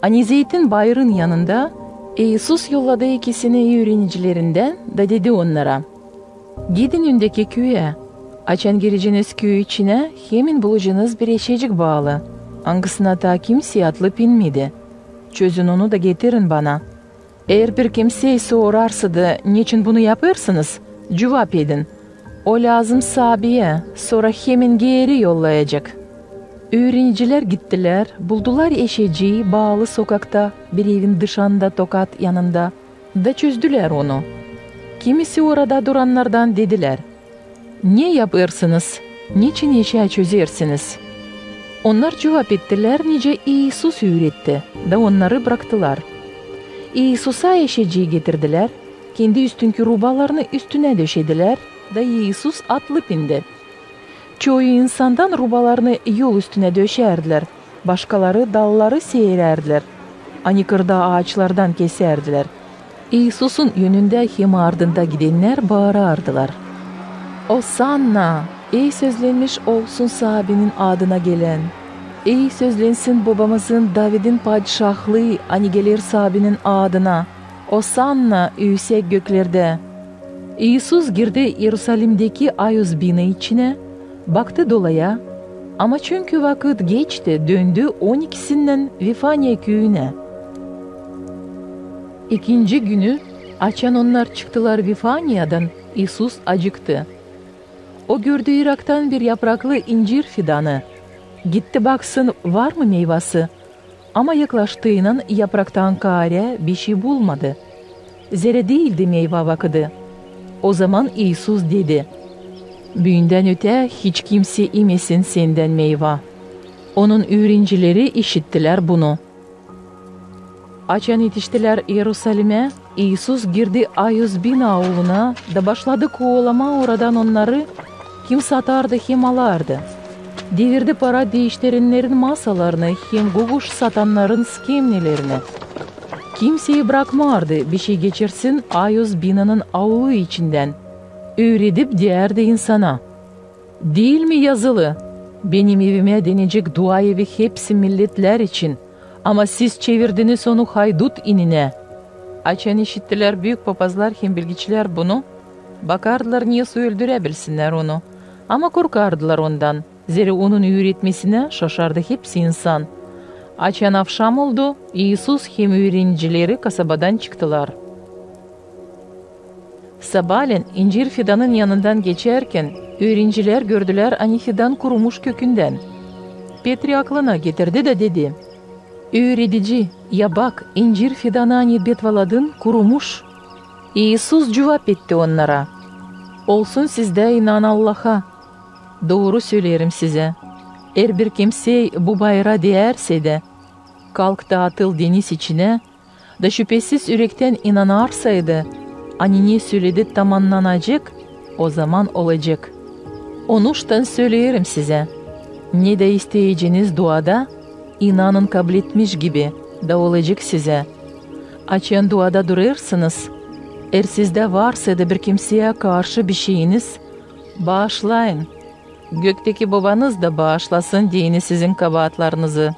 ani Zeytin bayırın yanında, İisus yolladı ikisini üürenicilerinden da dedi onnara: "Gidin öndeki küüyä. Açan gireceniz küüyün içinä, hemin bulacenız bir eşecik baalı, angısına taa kimsey atlıp inmedi. Çözün onu da getirin bana. Eer bir kimsey sorarsa da, neçin bunu yapêrsınız, cuvap edin: o lääzım saabiyä, sora hemin geeri yollayacek." Üürenicilär gittilär, buldular eşecii baalı sokakta, bir evin dışında tokat yanında, da çözdülär onu. Kimisi orada durannardan dedilär: "Ne yapêrsınız? Neçin eşä çözersiniz?" Onnar cuvap ettilär, nicä İisus üüretti, da onnarı braktılar. İisusa eşecii getirdilär, kendi üstünkü rubalarını üstünä döşedilär, da İisus atlıp indi. Çoyu insandan rubalarını yol üstünä döşärdilär, başkaları dalları seerärdilär, ani kırda aaçlardan kesärdilär. İisusun önündä hem ardında gidennär baarardılar: "Osanna! Ey sözlenmiş olsun Saabinin adına gelän! Ey sözlensin bobamızın Davidin padişahlıı, ani geler Saabinin adına! Osanna üüsek göklerdä!" İisus girdi İerusalimdeki Ayuz bina içinä, baktı dolaya, ama çünkü vakıt geçti, döndü on ikisinnän Vifaniya küüyünä. İkinci günü, açan onnar çıktılar Vifaniyadan, İisus acıktı. O gördü iraktan bir yapraklı incir fidanı. Gitti baksın, var mı meyvası. Ama yaklaştıynan yapraktan kaarä bişey bulmadı, zerä diildi meyva vakıdı. Ozaman İisus dedi: "Büündän ötää hiç kimsey imesin sendän meyva." Onun üürencileri işittilär bunu. Açan etiştilär İerusalimä, İisus girdi Ayuz bina auluna da başladı kovalamaa oradan onnarı, kim satardı hem alardı. Devirdi para diiştirennerin masalarını hem guguş satannarın skemnelerini. Kimseyi brakmardı bişey geçirsin Ayuz binanın aulu içindän. Üüredip deyärdi insana: "Diil mi yazılı: 'Benim evimä denecek dua evi hepsi milletlär için, ama siz çevirdiniz onu haydut ininä'?" Açan işittilär büük papazlar hem bilgiçilär bunu, bakardılar, nesoy öldüräbilsinnär onu, ama korkardılar ondan, zerä onun üüretmesinä şaşardı hepsi insan. Açan avşam oldu, İisus hem üürenicileri kasabadan çıktılar. Sabaalän incir fidanın yanından geçärkän, üürenicilär gördülär, ani fidan kurumuş kökündän. Petri aklına getirdi da dedi: "Üüredici, ya bak, incir fidanı, ani betvaladın, kurumuş." İisus cuvap etti onnara: "Olsun sizdä inan Allaha. Dooru söleerim sizä, eer bir kimsey bu bayıra deyärsä dä: 'Kalk da atıl deniz içinä,' da şüpesiz ürektän inanarsaydı, ani ne söledi tamannanacek, ozaman olacek. Onuştan söleerim sizä: ne dä isteyeceniz duada, inanın kabletmiş gibi, da olacek sizä. Açan duada durêrsınız, eer sizdä varsaydı bir kimseyä karşı bişeyiniz, baaşlayın, gökteki Bobanız da baaşlasın deyni sizin kabaatlarınızı.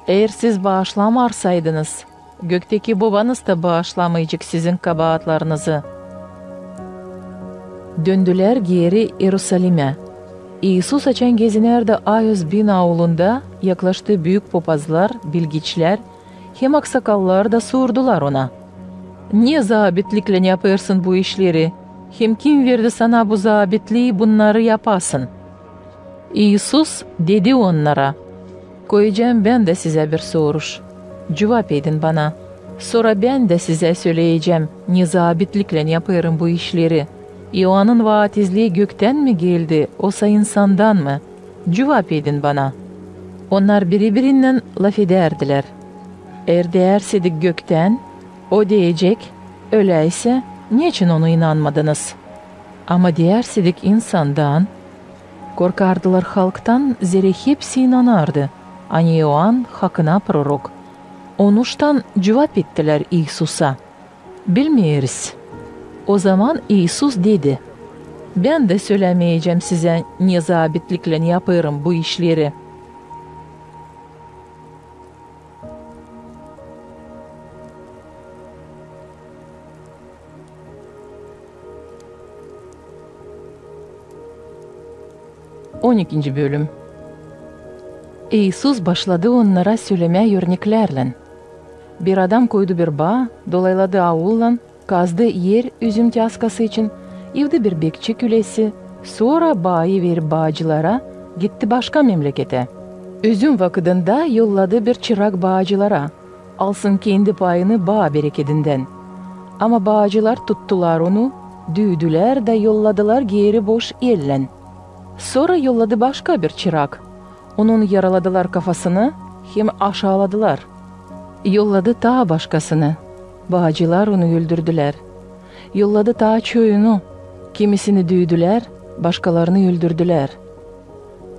Eer siz baaşlamarsaydınız, gökteki Bobanız da baaşlamayacek sizin kabaatlarınızı." Döndülär geeri İerusalimä. İisus açan gezinärdi Ayuz bina aulunda, yaklaştı büük papazlar, bilgiçlär hem aksakallar da sordular ona: "Ne zaabitliklän yapêrsın bu işleri? Hem kim verdi sana bu zaabitlii bunnarı yapasın?" İisus dedi onnara: "Koyacam bän dä sizä bir soruş. Cuvap edin bana. Sora bän dä sizä söleyecäm, ne zabitliklän yapêrım bu işleri. İoannın vaatizlii göktän mi geldi, osa insandan mı? Cuvap edin bana. Onnar biri-birinnän lafedärdilär. Eer deyärsedik göktän, o deyecek: Öläysä, neçin onu inanmadınız? Ama deyärsedik insandan. Korkardılar halktan, zerä hepsi inanardı, ani İoann hakına prorok. Onuştan cuvap ettilär İisusa: Bilmeeriz. Ozaman İisus dedi: Bän dä sölämeyecäm sizä, ne zabitliklän yapêrım bu işleri. On ikinci bölüm. İisus başladı onnara sölemää örneklärlän. Bir adam koydu bir baa, dolayladı aullan, kazdı er üzüm tyaskası için, evdi bir bekçi külesi, sora baayı verip baacılara, gitti başka memleketä. Üzüm vakıdında yolladı bir çırak baacılara, alsın kendi payını baa berekedindän. Ama baacılar tuttular onu, düüdülär da yolladılar geeri boş ellän. Sora yolladı başka bir çırak. Onun yaraladılar kafasını hem aşaaladılar. Yolladı taa başkasını. Baacılar onu öldürdülär. Yolladı taa çoyunu. Kimisini düüdülär, başkalarını öldürdülär.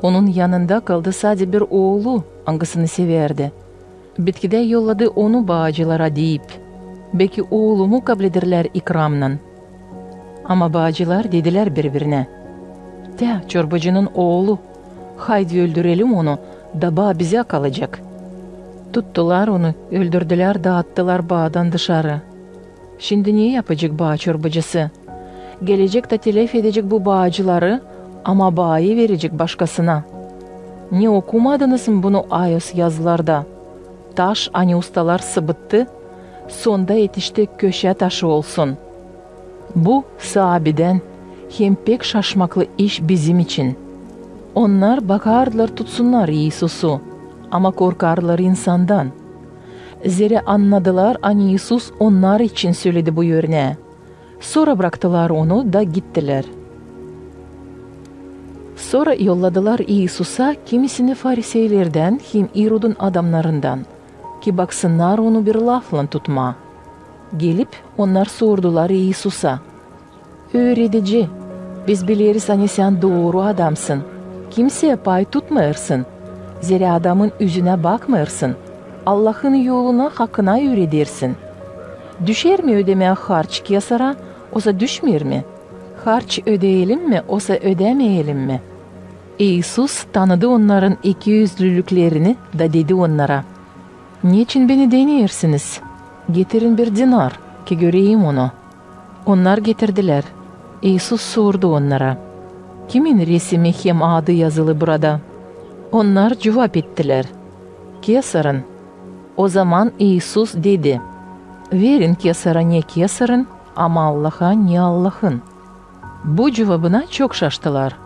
Onun yanında kaldı sade bir oolu, angısını sevärdi. Bitkidä yolladı onu baacılara, deyip: Beki oolumu kablederlär ikramnan. Ama baacılar dedilär biri-birinä: Tä çorbacının oolu, haydi öldürelim onu, da baa bizä kalacek. Tuttular onu, öldürdülär da attılar baadan dışarı. Şindi ne yapacek baa çorbacısı? Gelecek da telef edecek bu baacıları, ama baayı verecek başkasına. Ne okumadınız mı bunu ayos yazılarda? Taş, ani ustalar sıbıttı, sonda etişti köşä taşı olsun. Bu saabidän hem pek şaşmaklı iş bizim için. Onnar bakardılar tutsunnar İisusu, ama korkardılar insandan. Zerä annadılar, ani İisus onnar için söledi bu örnää. Sora braktılar onu da gittilär. Sora yolladılar İisusa kimisini fariseylerdän hem İrodun adamnarından, ki baksınnar onu bir laflan tutmaa. Gelip, onnar sordular İisusa: Üüredici, biz bileriz, ani sän dooru adamsın, kimseyä pay tutmêêrsın, zerä adamın üzünä bakmêêrsın, Allahın yoluna, hakına üüredersin. Düşer mi ödemää harç Kesara, osa düşmeer mi? Harç ödeyelim mi, osa ödämeyelim mi? İisus tanıdı onnarın ikiüzlülüklerini da dedi onnara: Neçin beni deneersiniz? Getirin bir dinar, ki göreyim onu. Onnar getirdilär. İisus sordu onnara: Kimin resimi hem adı yazılı burada? Onnar cuvap ettilär: Kesarın. Ozaman İisus dedi: Verin Kesara ne Kesarın, ama Allaha ne Allahın. Bu cuvabına çok şaştılar.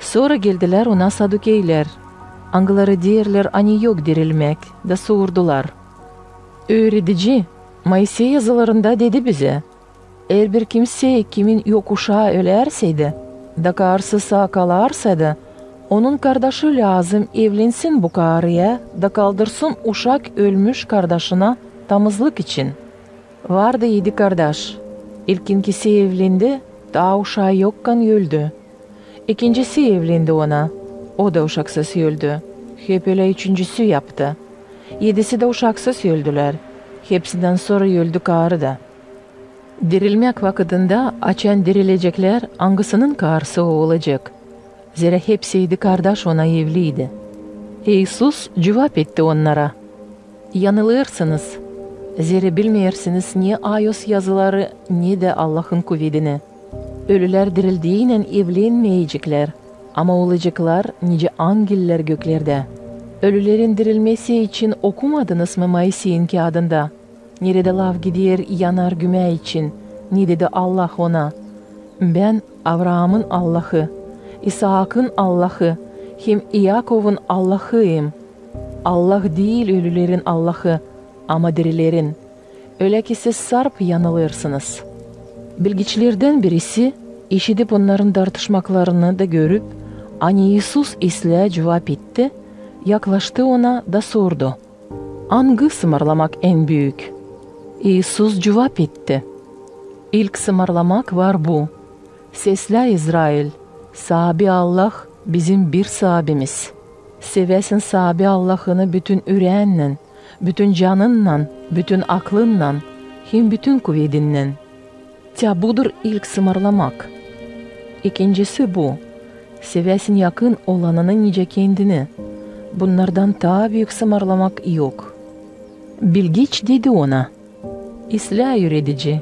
Sora geldilär ona sadukeylär, angıları deerlär, ani yok dirilmäk, da sordular: Üüredici, Moisey yazılarında dedi bizä: Eer bir kimsey, kimin yok uşaa, ölärseydi, da kaarısı saa kalarsaydı, onun kardaşı lääzım evlensin bu kaarıya, da kaldırsın uşak ölmüş kardaşına tamızlık için. Vardı edi kardaş. İlkinkisi evlendi, taa uşaa yokkan öldü. İkincisi evlendi ona, o da uşaksız öldü. Hep ölä üçüncüsü yaptı. Edisi dä uşaksız öldülär. Hepsindän sora öldü kaarı da. Dirilmäk vakıdında, açan dirileceklär, angısının kaarısı o olacek? Zerä hepsi edi kardaş ona evliydi. İisus cuvap etti onnara: Yanılêrsınız, zerä bilmeersiniz ne ayos yazıları, ne dä Allahın kuvedini. Ölülär dirildiynän evlenmeyeceklär, ama olaceklar nicä angellär göklerdä. Ölülerin dirilmesi için okumadınız mı Moiseyin kiyadında, neredä laf gider yanar gümä için, ne dedi Allah ona: Bän Avraamın Allahı, İsaakın Allahı hem İakovun Allahıyım. Allah diil ölülerin Allahı, ama dirilerin. Ölä ki siz sarp yanılêrsınız. Bilgiçlerdän birisi, işidip onnarın dartışmaklarını da görüp, ani İisus islää cuvap etti, yaklaştı Ona da sordu: Angı sımarlamak en büük? İisus cuvap etti: İlk sımarlamak var bu: Seslä, İzrail, Saabi Allah bizim bir Saabimiz. Seväsin Saabi Allahını bütün üreennän, bütün canınnan, bütün aklınnan hem bütün kuvedinnän. Tä budur ilk sımarlamak. İkincisi bu: seväsin yakın olanını nicä kendini. Bunnardan taa büük sımarlamak yok. Bilgiç dedi Ona: İslää Üüredici,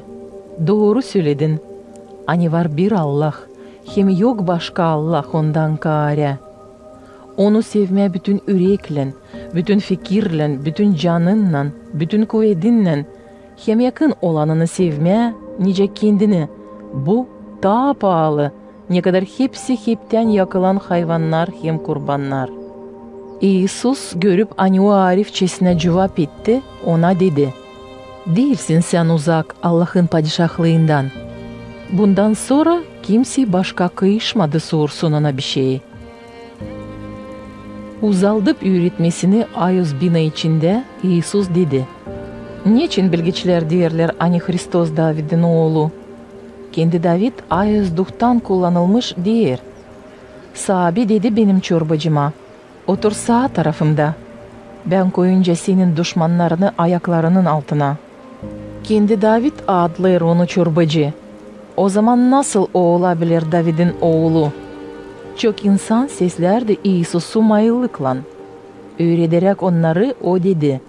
dooru söledin, ani var bir Allah, hem yok başka Allah Ondan kaarä. Onu sevmää bütün üreklän, bütün fikirlän, bütün canınnan, bütün kuvedinnän, hem yakın olanını sevmää nicä kendini, bu taa paalı, nekadar hepsi heptän yakılan hayvannar hem kurbannar. İisus, görüp, ani o arifçesinä cuvap etti, ona dedi: Diilsin sän uzak Allahın Padişahlıından. Bundan sora kimsey başka kıyışmadı, sorsun Ona bişey. Uzaldıp üüretmesini Ayos bina içindä, İisus dedi: Neçin bilgiçlär deerlär, ani Hristos Davidin oolu? Kendi David Ayos Duhtan kullanılmış deer: Saabi dedi benim çorbacıma: Otur saa tarafımda, Bän koyuncam senin duşmannarını ayaklarının altına. Kendi David adlêêr Onu çorbacı. Ozaman nasıl O olabilir Davidin oolu? Çok insan seslärdi İisusu mayıllıklan. Üürederäk onnarı, O dedi: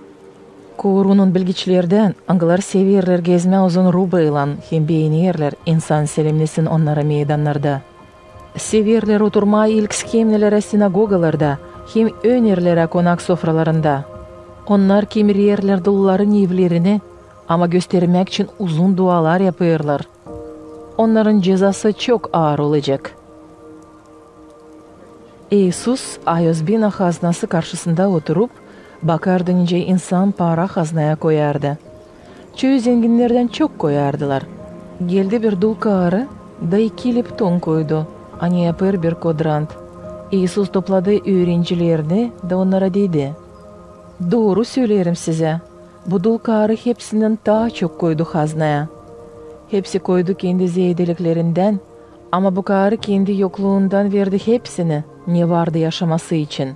Korunun bilgiçlerdän, angılar severlär gezmää uzun rubaylan hem beenerlär, insan selemnesin onnara meydannarda. Severlär oturmaa ilk skemnelerä sinagogalarda hem ön erlerä konak sofralarında. Onnar kemirerlär dulların evlerini, ama göstermäk için uzun dualar yapêrlar. Onnarın cezası çok aar olacek. İisus Ayos bina haznası karşısında oturup, bakardı, nicä insan para haznaya koyardı. Çoyu zenginnerdän çok koyardılar. Geldi bir dul kaarı da iki lepton koydu, ani yapêr bir kodrant. İisus topladı üürencilerini da onnara dedi: Dooru söleerim sizä, bu dul kaarı hepsindän taa çok koydu haznaya. Hepsi koydu kendi zeedeliklerindän, ama bu kaarı kendi yokluundan verdi hepsini, ne vardı yaşaması için.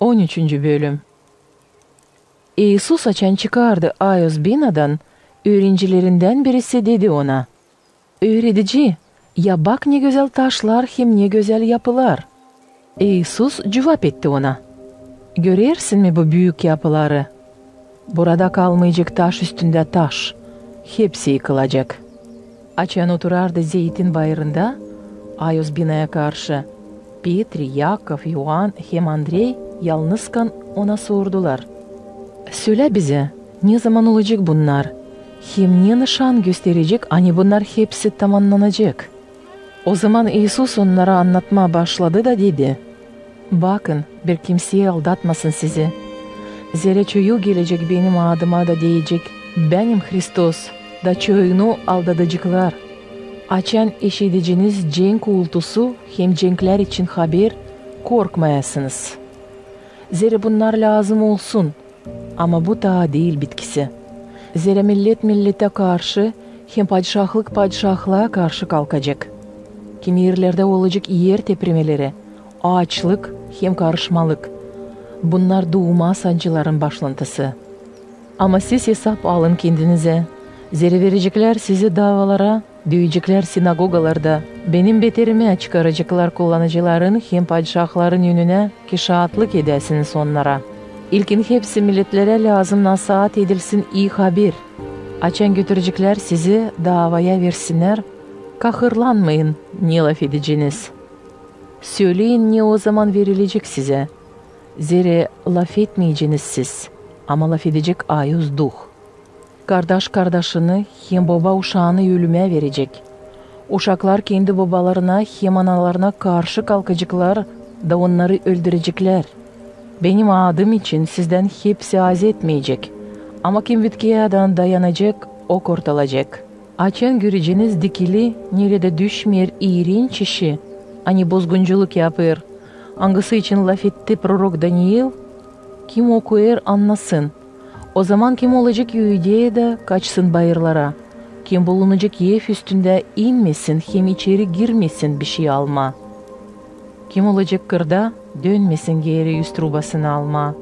On üçüncü bölüm. İisus açan çıkardı Ayos binadan, üürencilerindän birisi dedi Ona: Üüredici, ya bak, ne gözäl taşlar hem ne gözäl yapılar! İisus cuvap etti ona: Görersin mi bu büük yapıları? Burada kalmayacek taş üstündä taş, hepsi yıkılacek. Açan oturardı Zeytin bayırında, Ayos binaya karşı, Petri, Yakov, İoan hem Andrey yalnızkan Ona sordular: Sölä bizä, nezaman olacek bunnar hem ne nışan gösterecek, ani bunnar hepsi tamannanacek? Ozaman İisus onnara annatmaa başladı da dedi: Bakın, bir kimsey aldatmasın sizi. Zerä çoyu gelecek Benim adıma da deyecek: Bänim Hristos, da çoyunu aldadaceklar. Açan işideceniz cenk uultusu hem cenklär için haber, korkmayasınız. Zerä bunnar lääzım olsun, ama bu taa diil bitkisi. Zerä millet milletä karşı hem padişahlık padişahlıa karşı kalkacek. Kimi erlerdä olacek er tepremeleri, aaçlık hem karışmalık. Bunnar duuma sancıların başlantısı. Ama siz esap alın kendinizä, zerä vereceklär sizi davalara, düüyeceklär sinagogalarda, Benim beterimä çıkaraceklar kullanıcıların hem padişahların önünä, ki şaatlık edäsiniz onnara. İlkin hepsi milletlerä lääzım nasaat edilsin ii haber. Açan götüreceklär sizi davaya, versinnär, kahırlanmayın, ne lafedeceniz. Söleyin, ne ozaman verilecek sizä. Zerä lafetmeyeceniz siz, ama lafedecek Ayos Duh. Kardaş kardaşını hem boba uşaanı ölümä verecek. Uşaklar kendi bobalarına hem analarına karşı kalkaceklar, da onnarı öldüreceklär. Benim adım için sizdän hepsi aaz etmeyecek, ama kim bitkiyädän dayanacek, o kurtulacek. Açan göreceniz dikili, neredä düşmeer iirenç işi, ani bozgunculuk yapêr, angısı için lafetti prorok Daniil, kim okuyêr, annasın. Ozaman kim olacek Iudeyada, kaçsın bayırlara. Kim bulunacek ev üstündä, inmesin hem içeri girmesin bişey almaa. Kim olacek kırda, dönmesin geeri üst rubasını almaa.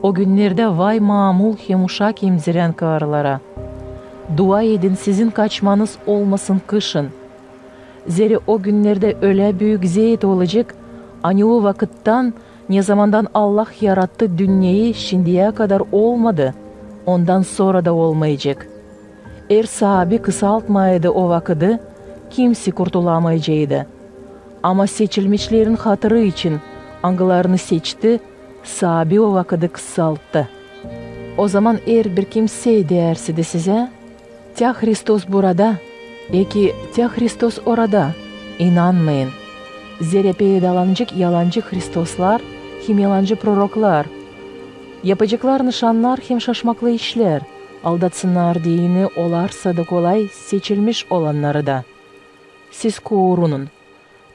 O günnerdä vay mamul hem uşak emzirän karılara. Dua edin, sizin kaçmanız olmasın kışın. Zerä o günnerdä ölä büük zeet olacek, ani o vakıttan, nezamandan Allah yarattı dünneyi, şindiyä kadar olmadı, ondan sora da olmayacek. Eer Saabi kısaltmayaydı o vakıdı, kimsey kurtulamayacaydı. Ama seçilmişlerin hatırı için, angılarını seçti, Saabi o vakıdı kısalttı. Ozaman eer bir kimsey deyärse dä sizä: «Tä Hristos burada», eki: «Tä Hristos orada», inanmayın. Zerä peydalanacek yalancı Hristoslar hem yalancı proroklar. Yapaceklar nışannar hem şaşmaklı işlär, aldatsınnar deyni olarsa da kolay seçilmiş olannarı da. Siz korunun.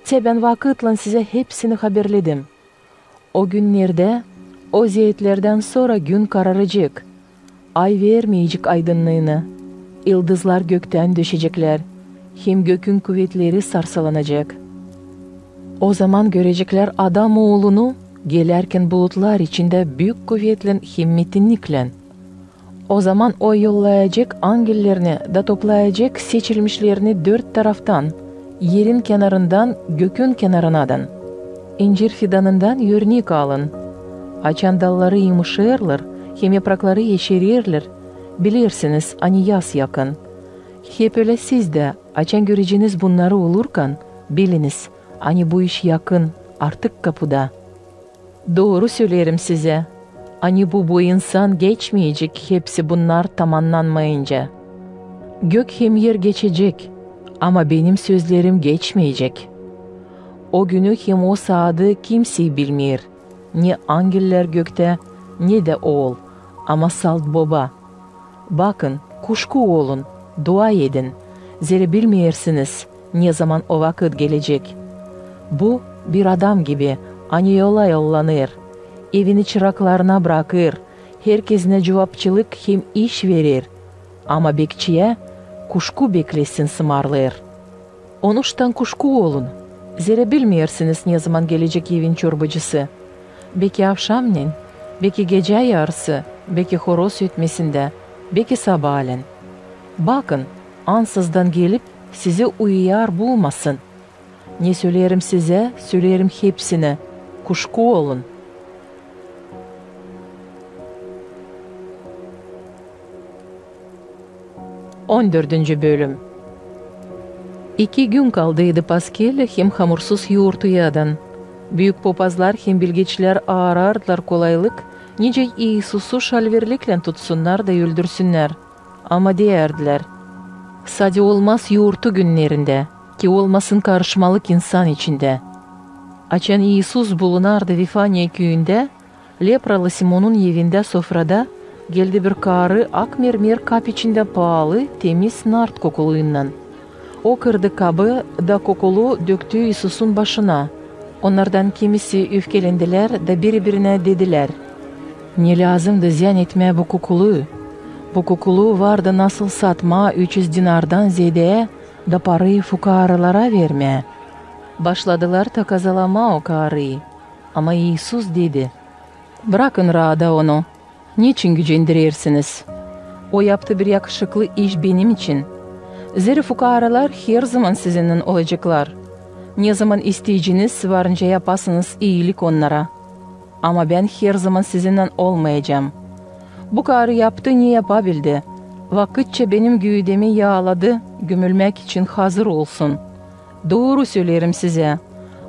Tä bän vakıtlan sizä hepsini haberledim. O günnerdä, o zeetlerdän sora gün kararacek. Ay vermeyecek aydınnıını. Yıldızlar göktän düşeceklär, hem gökün kuvetleri sarsılanacek. Ozaman göreceklär Adam Oolunu, gelärkän bulutlar içindä büük kuvetlän hem metinniklän. Ozaman o yollayacek angellerini da toplayacek seçilmişlerini dört taraftan, erin kenarından gökün kenarınadan. İncir fidanından örnek alın. Açan dalları yımışêrlar hem yaprakları eşererlär, bilersiniz, ani yaz yakın. Hep ölä siz dä, açan göreceniz bunnarı olurkan, biliniz, ani bu iş yakın, artık kapuda. Dooru söleerim sizä, ani bu boy insan geçmeyecek hepsi bunnar tamannanmayınca. Gök hem er geçecek, ama benim sözlerim geçmeyecek. O günü hem o saadı kimsey bilmeer, ne angellär göktä, ne dä Ool, ama salt Boba. Bakın, kuşku olun, dua edin, zerä bilmeersiniz, nezaman o vakıt gelecek. Bu bir adam gibi, ani yola yollanêr, evini çıraklarına brakêr, herkezinä cuvapçılık hem iş verer, ama bekçiyä kuşku beklesin sımarlêêr. Onuştan kuşku olun, zerä bilmeersiniz, nezaman gelecek evin çorbacısı. Beki avşamnen, beki gecä yarısı, beki horoz ötmesindä, beki sabaalän. Bakın, ansızdan gelip, sizi uyuyar bulmasın. Ne söleerim sizä, söleerim hepsinä: kuşku olun. On dördüncü bölüm. İki gün kaldıydı Paskelä hem hamursuz yuurtuyadan. Büük popazlar hem bilgeçilär aarardılar kolaylık, nicä İisusu şalverliklän tutsunnar da öldürsünnär. Ama deyärdilär: «Sade olmaz yuurtu günnerindä, ki olmasın karışmalık insan içindä». Açan İisus bulunardı Vifaniya küüyündä, lepralı Simonun evindä sofrada, geldi bir karı ak mermer kap içindä paalı, temiz nart kokuluyunnan. O kırdı kabı da kokulu döktü İisusun başına. Onnardan kimisi üfkelendilär da biri-birinä dedilär: «Ne lääzımdı ziyän etmää bu kokuluyu? Bu kokuluyu vardı nasıl satmaa üç üz dinardan zeedä da parayı fukaaralara vermää». Başladılar takazalamaa o karıyı. Ama İisus dedi: «Brakın raada onu. Neçin gücendirersiniz? O yaptı bir yakışıklı iş benim için. Zerä fukaaralar herzaman sizinnän olaceklar. Nezaman isteyeceniz, varınca yapasınız iilik onnara. Ama bän herzaman sizinnän olmayacam. Bu karı yaptı, ne yapabildi. Vakıtça benim güüdemi yaaladı, gümülmäk için hazır olsun. Dooru söleerim sizä,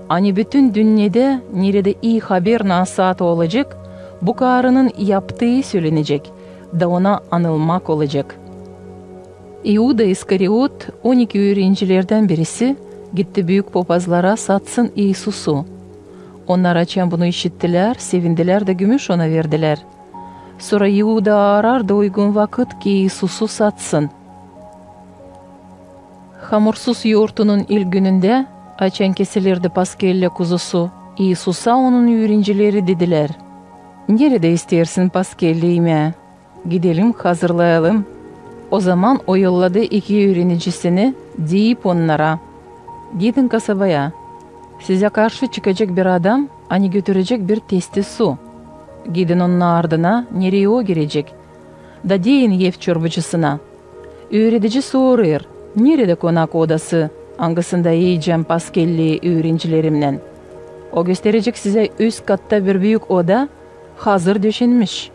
ani bütün dünnedä, neredä ii haber nasaat olacek, bu karının yaptıı sölenecek da ona anılmak olacek». İuda İskariot, on iki üürencilerdän birisi, gitti büük popazlara satsın İisusu. Onnar, açan bunu işittilär, sevindilär da gümüş ona verdilär. Sora İuda aarardı uygun vakıt, ki İisusu satsın. Hamursuz yortunun ilk günündä, açan kesilirdi paskellä kuzusu, İisusa onun üürencileri dedilär: "Neredä isteersin paskellä imää? Gidelim, hazırlayalım." Ozaman o yolladı iki üürenicisini, deyip onnara: "Gidin kasabaya. Sizä karşı çıkacek bir adam, ani götürecek bir testi su. Gidin onun ardına, nereyi o girecek, da deyin ev çorbacısına: 'Üüredici sorêr: Neredä konak odası, angısında iyecäm paskellä üürencilerimnän?' O gösterecek sizä üst katta bir büük oda, hazır döşenmiş.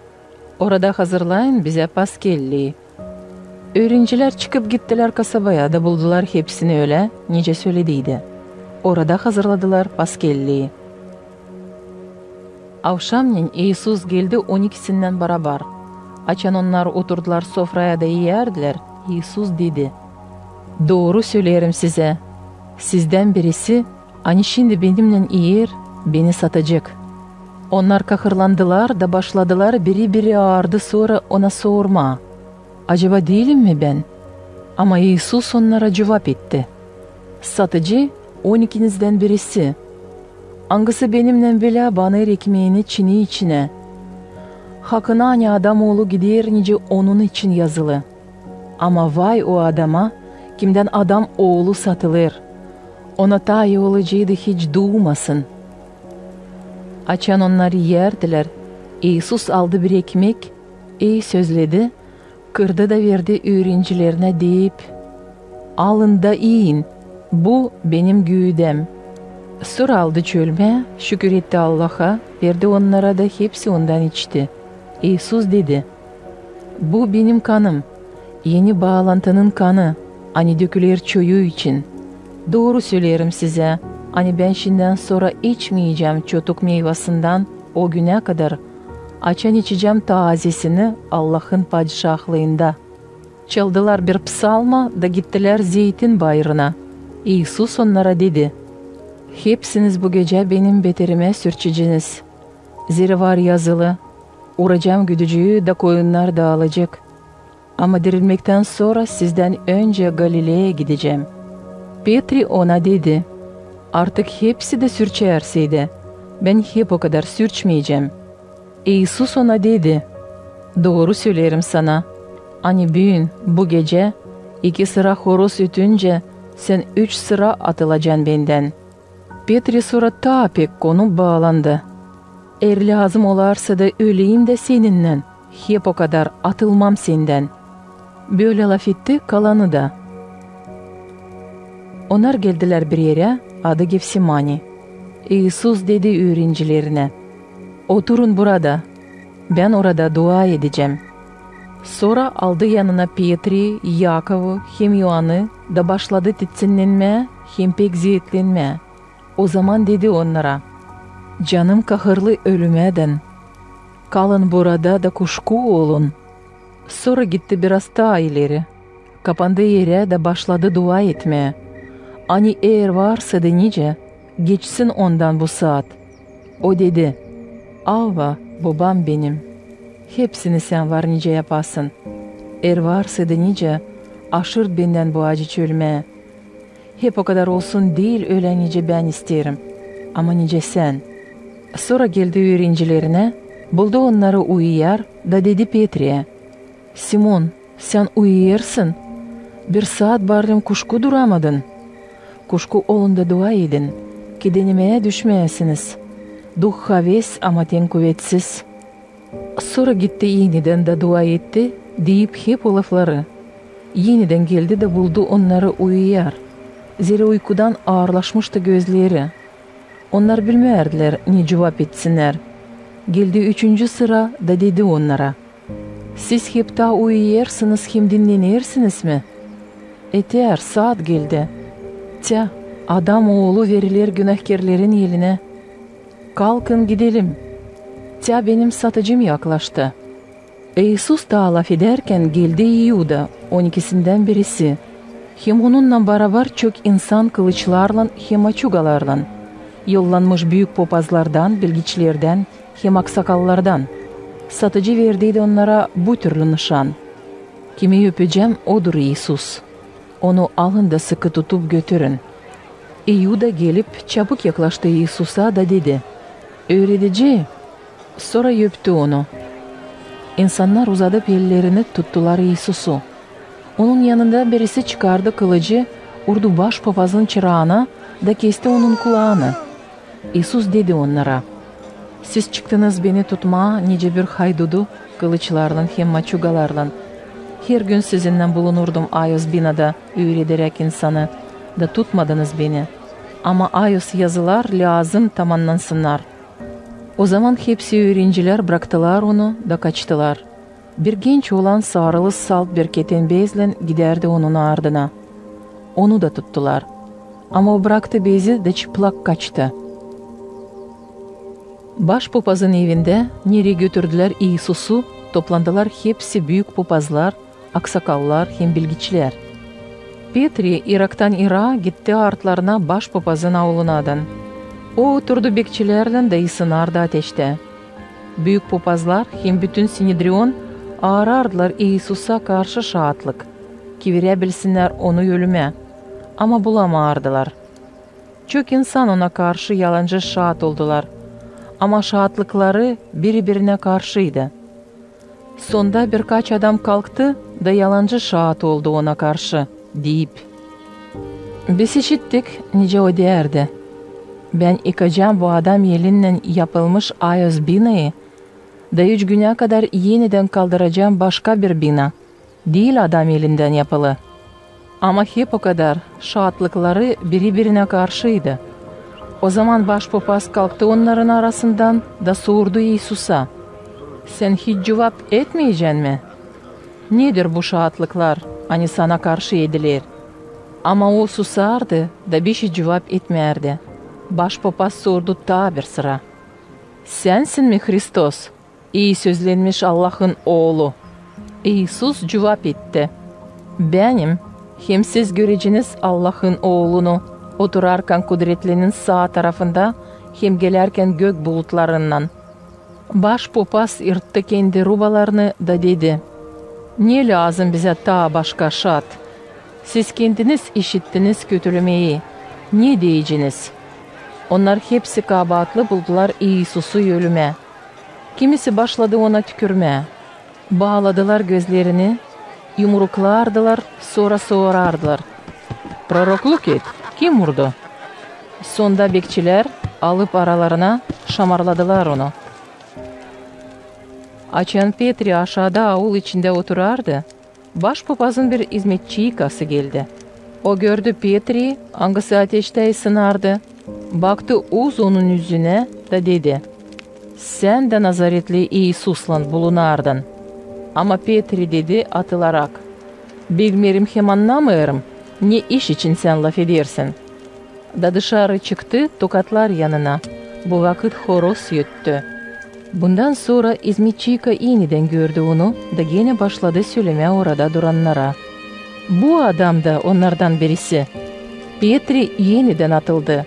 Orada hazırlayın bizä paskellä." Üürencilär çıkıp gittilär kasabaya da buldular hepsini ölä, nicä sölediydi. Orada hazırladılar paskellä. Avşamnen İisus geldi onikisindän barabar. Açan onnar oturdular sofraya da iyärdilär, İisus dedi: "Dooru söleerim sizä, sizdän birisi, ani şindi benimnän iyer, beni satacek." Onnar kahırlandılar da başladılar biri-biri ardı-sora ona sormaa: "Acaba diilim mi bän?" Ama İisus onnara cuvap etti: "Satıcı onikinizdän birisi, angısı benimnän bilä banêr ekmeeni çini içinä. Hakına, ani Adam Oolu gider, nicä onun için yazılı. Ama vay o adama, kimdän Adam Oolu satılêr. Ona taa ii olaceydı, hiç duumasın." Açan onnar iyärdilär, İisus aldı bir ekmek, ii sözledi, kırdı da verdi üürencilerinä, deyip: "Alın da iyin, bu benim güüdäm." Sora aldı çölmää, şükür etti Allaha, verdi onnara da, hepsi ondan içti. İisus dedi: "Bu benim kanım, eni baalantının kanı, ani döküler çoyu için. Dooru söleerim sizä, ani bän şindän sora içmeyecäm çotuk meyvasından o günä kadar, açan içecäm taazesini Allahın Padişahlıında." Çaldılar bir psalma da gittilär Zeytin bayırına. İisus onnara dedi: "Hepsiniz bu gecä benim beterimä sürçeceniz. Zerä var yazılı: 'Uracam güdücüyü da koyunnar daalacek.' Ama dirilmektän sora sizdän öncä Galileya gidecäm." Petri ona dedi: "Artık hepsi dä sürçärseydä, bän hep okadar sürçmeyecäm." İisus ona dedi: "Dooru söleerim sana, ani büün, bu gecä, iki sıra horoz ötüncä, sän üç sıra atılacan bendän." Petri sora taa pek konup baalandı: "Eer lääzım olarsa da öleyim dä seninnän, hep okadar atılmam sendän." Bölä lafetti kalanı da. Onnar geldilär bir erä, adı Gefsimani. İisus dedi üürencilerinä: "Oturun burada, bän orada dua edecäm." Sora aldı yanına Petri, Yakovu hem İoannı da başladı titsinnenmää hem pek zeetlenmää. Ozaman dedi onnara: "Canım kahırlı ölümä dän. Kalın burada da kuşku olun." Sora gitti biraz taa ileri, kapandı erä da başladı dua etmää, ani eer varsa da nicä, geçsin ondan bu saat. O dedi: "Avva, Bobam benim, hepsini sän var nicä yapasın. Eer varsa da nicä, aşırt bendän bu acı çölmää. Hep okadar olsun diil ölä nicä bän isteerim, ama nicä sän." Sora geldi üürencilerinä, buldu onnarı uyuyar da dedi Petriyä: "Simon, sän uyuyêrsın? Bir saat barlım kuşku duramadın? Kuşku olun da dua edin, ki denemeyä düşmeyäsiniz. Duh haves, ama ten kuvetsiz." Sora gitti enidän da dua etti, deyip hep o lafları. Enidän geldi da buldu onnarı uyuyar, zerä uykudan aarlaşmıştı gözleri. Onnar bilmärdilär, ne cuvap etsinnär. Geldi üçüncü sıra da dedi onnara: "Siz hep taa uyuyêrsınız hem dinnenersiniz mi? Eter, saat geldi. Tä, Adam Oolu veriler günahkerlerin elinä. Kalkın, gidelim. Tä, benim satıcım yaklaştı." İisus taa lafedärkän, geldi İuda, onikisindän birisi, hem onunnan barabar çok insan kılıçlarlan hem açugalarlan. yollannmış büük popazlardan, bilgiçlerdän hem aksakallardan. Satıcı verdiydi onnara bu türlü nışan: "Kimi öpecäm, odur İisus. Onu alın da sıkı tutup götürün." İuda gelip, çabuk yaklaştı İisusa da dedi: "Üüredici!" Sora öptü Onu. İnsannar uzadıp ellerini, tuttular İisusu. Onun yanında birisi çıkardı kılıcı, urdu baş popazın çıraana da kesti onun kulaanı. İisus dedi onnara: "Siz çıktınız Beni tutmaa nicä bir haydudu, kılıçlarlan hem maçugalarlan. Her gün sizinnän bulunurdum ayos binada üürederäk insanı, da tutmadınız Beni. Ama ayos yazılar lääzım tamannansınnar." Ozaman hepsi üürenicilär braktılar Onu da kaçtılar. Bir genç oolan saarılı salt bir keten bezlän gidärdi Onun ardına. Onu da tuttular. Ama O braktı bezi da çıplak kaçtı. Baş popazın evindä, nereyi götürdülär İisusu, toplandılar hepsi büük popazlar, aksakallar hem bilgiçlär. Petri iraktan iraa gitti artlarına baş popazın aulunadan. O oturdu bekçilärlän da ısınardı ateştä. Büük popazlar hem bütün Sinedrion aarardılar İisusa karşı şaatlık, kivirä bilsinnär Onu ölümä, ama bulamaardılar. Çok insan Ona karşı yalancı şaat oldular, ama şaatlıkları biri-birinä karşıydı. Sonda birkaç adam kalktı da yalancı şaat oldu Ona karşı, deyip: "Biz işittik, nicä O deyärdi: 'Bän yıkacam bu adam elinnän yapılmış ayos binayı, da üç günä kadar enidän kaldıracam başka bir bina, diil adam elindän yapılı.' Ama hep okadar şaatlıkları biri-birinä karşıydı." Ozaman baş popaz kalktı onnarın arasından da sordu İisusa: "Sän hiç cuvap etmeyecän mi? Nedir bu şaatlıklar, ani Sana karşı ediler?" Ama O susardı da bişey cuvap etmärdi. Baş popaz sordu taa bir sıra: "Sänsin mi Hristos, ii sözlenmiş Allahın Oolu?" İisus cuvap etti: "Bänim, hem siz göreceniz Allahın Oolunu oturarkan Kudretlinin saa tarafında hem gelärkän gök bulutlarınnan." Baş popaz yırttı kendi rubalarını da dedi: "Ne lääzım bizä taa başka şaat? Siz kendiniz işittiniz kötülemeyi. Ne deyeceniz?" Onnar hepsi kabaatlı buldular İisusu ölümä. Kimisi başladı Ona tükürmää. Baaladılar gözlerini, yumruklardılar, sora sorardılar: "Prorokluk et, kim urdu?" Sonda bekçilär, alıp aralarına, şamarladılar Onu. Açan Petri aşaada aul içindä oturardı, baş popazın bir izmetçiykası geldi. O gördü Petriyi, angısı ateştä ısınardı, baktı uz onun üzünä da dedi: "Sän dä nazaretli İisuslan bulunardın." Ama Petri dedi, atılarak: "Bilmeerim hem annamêêrım, ne iş için sän lafedersin." Da dışarı çıktı tokatlar yanına. Bu vakıt horoz öttü. Bundan sora izmetçiyka enidän gördü Onu da genä başladı sölemää orada durannara: "Bu adam da onnardan birisi." Petri enidän atıldı.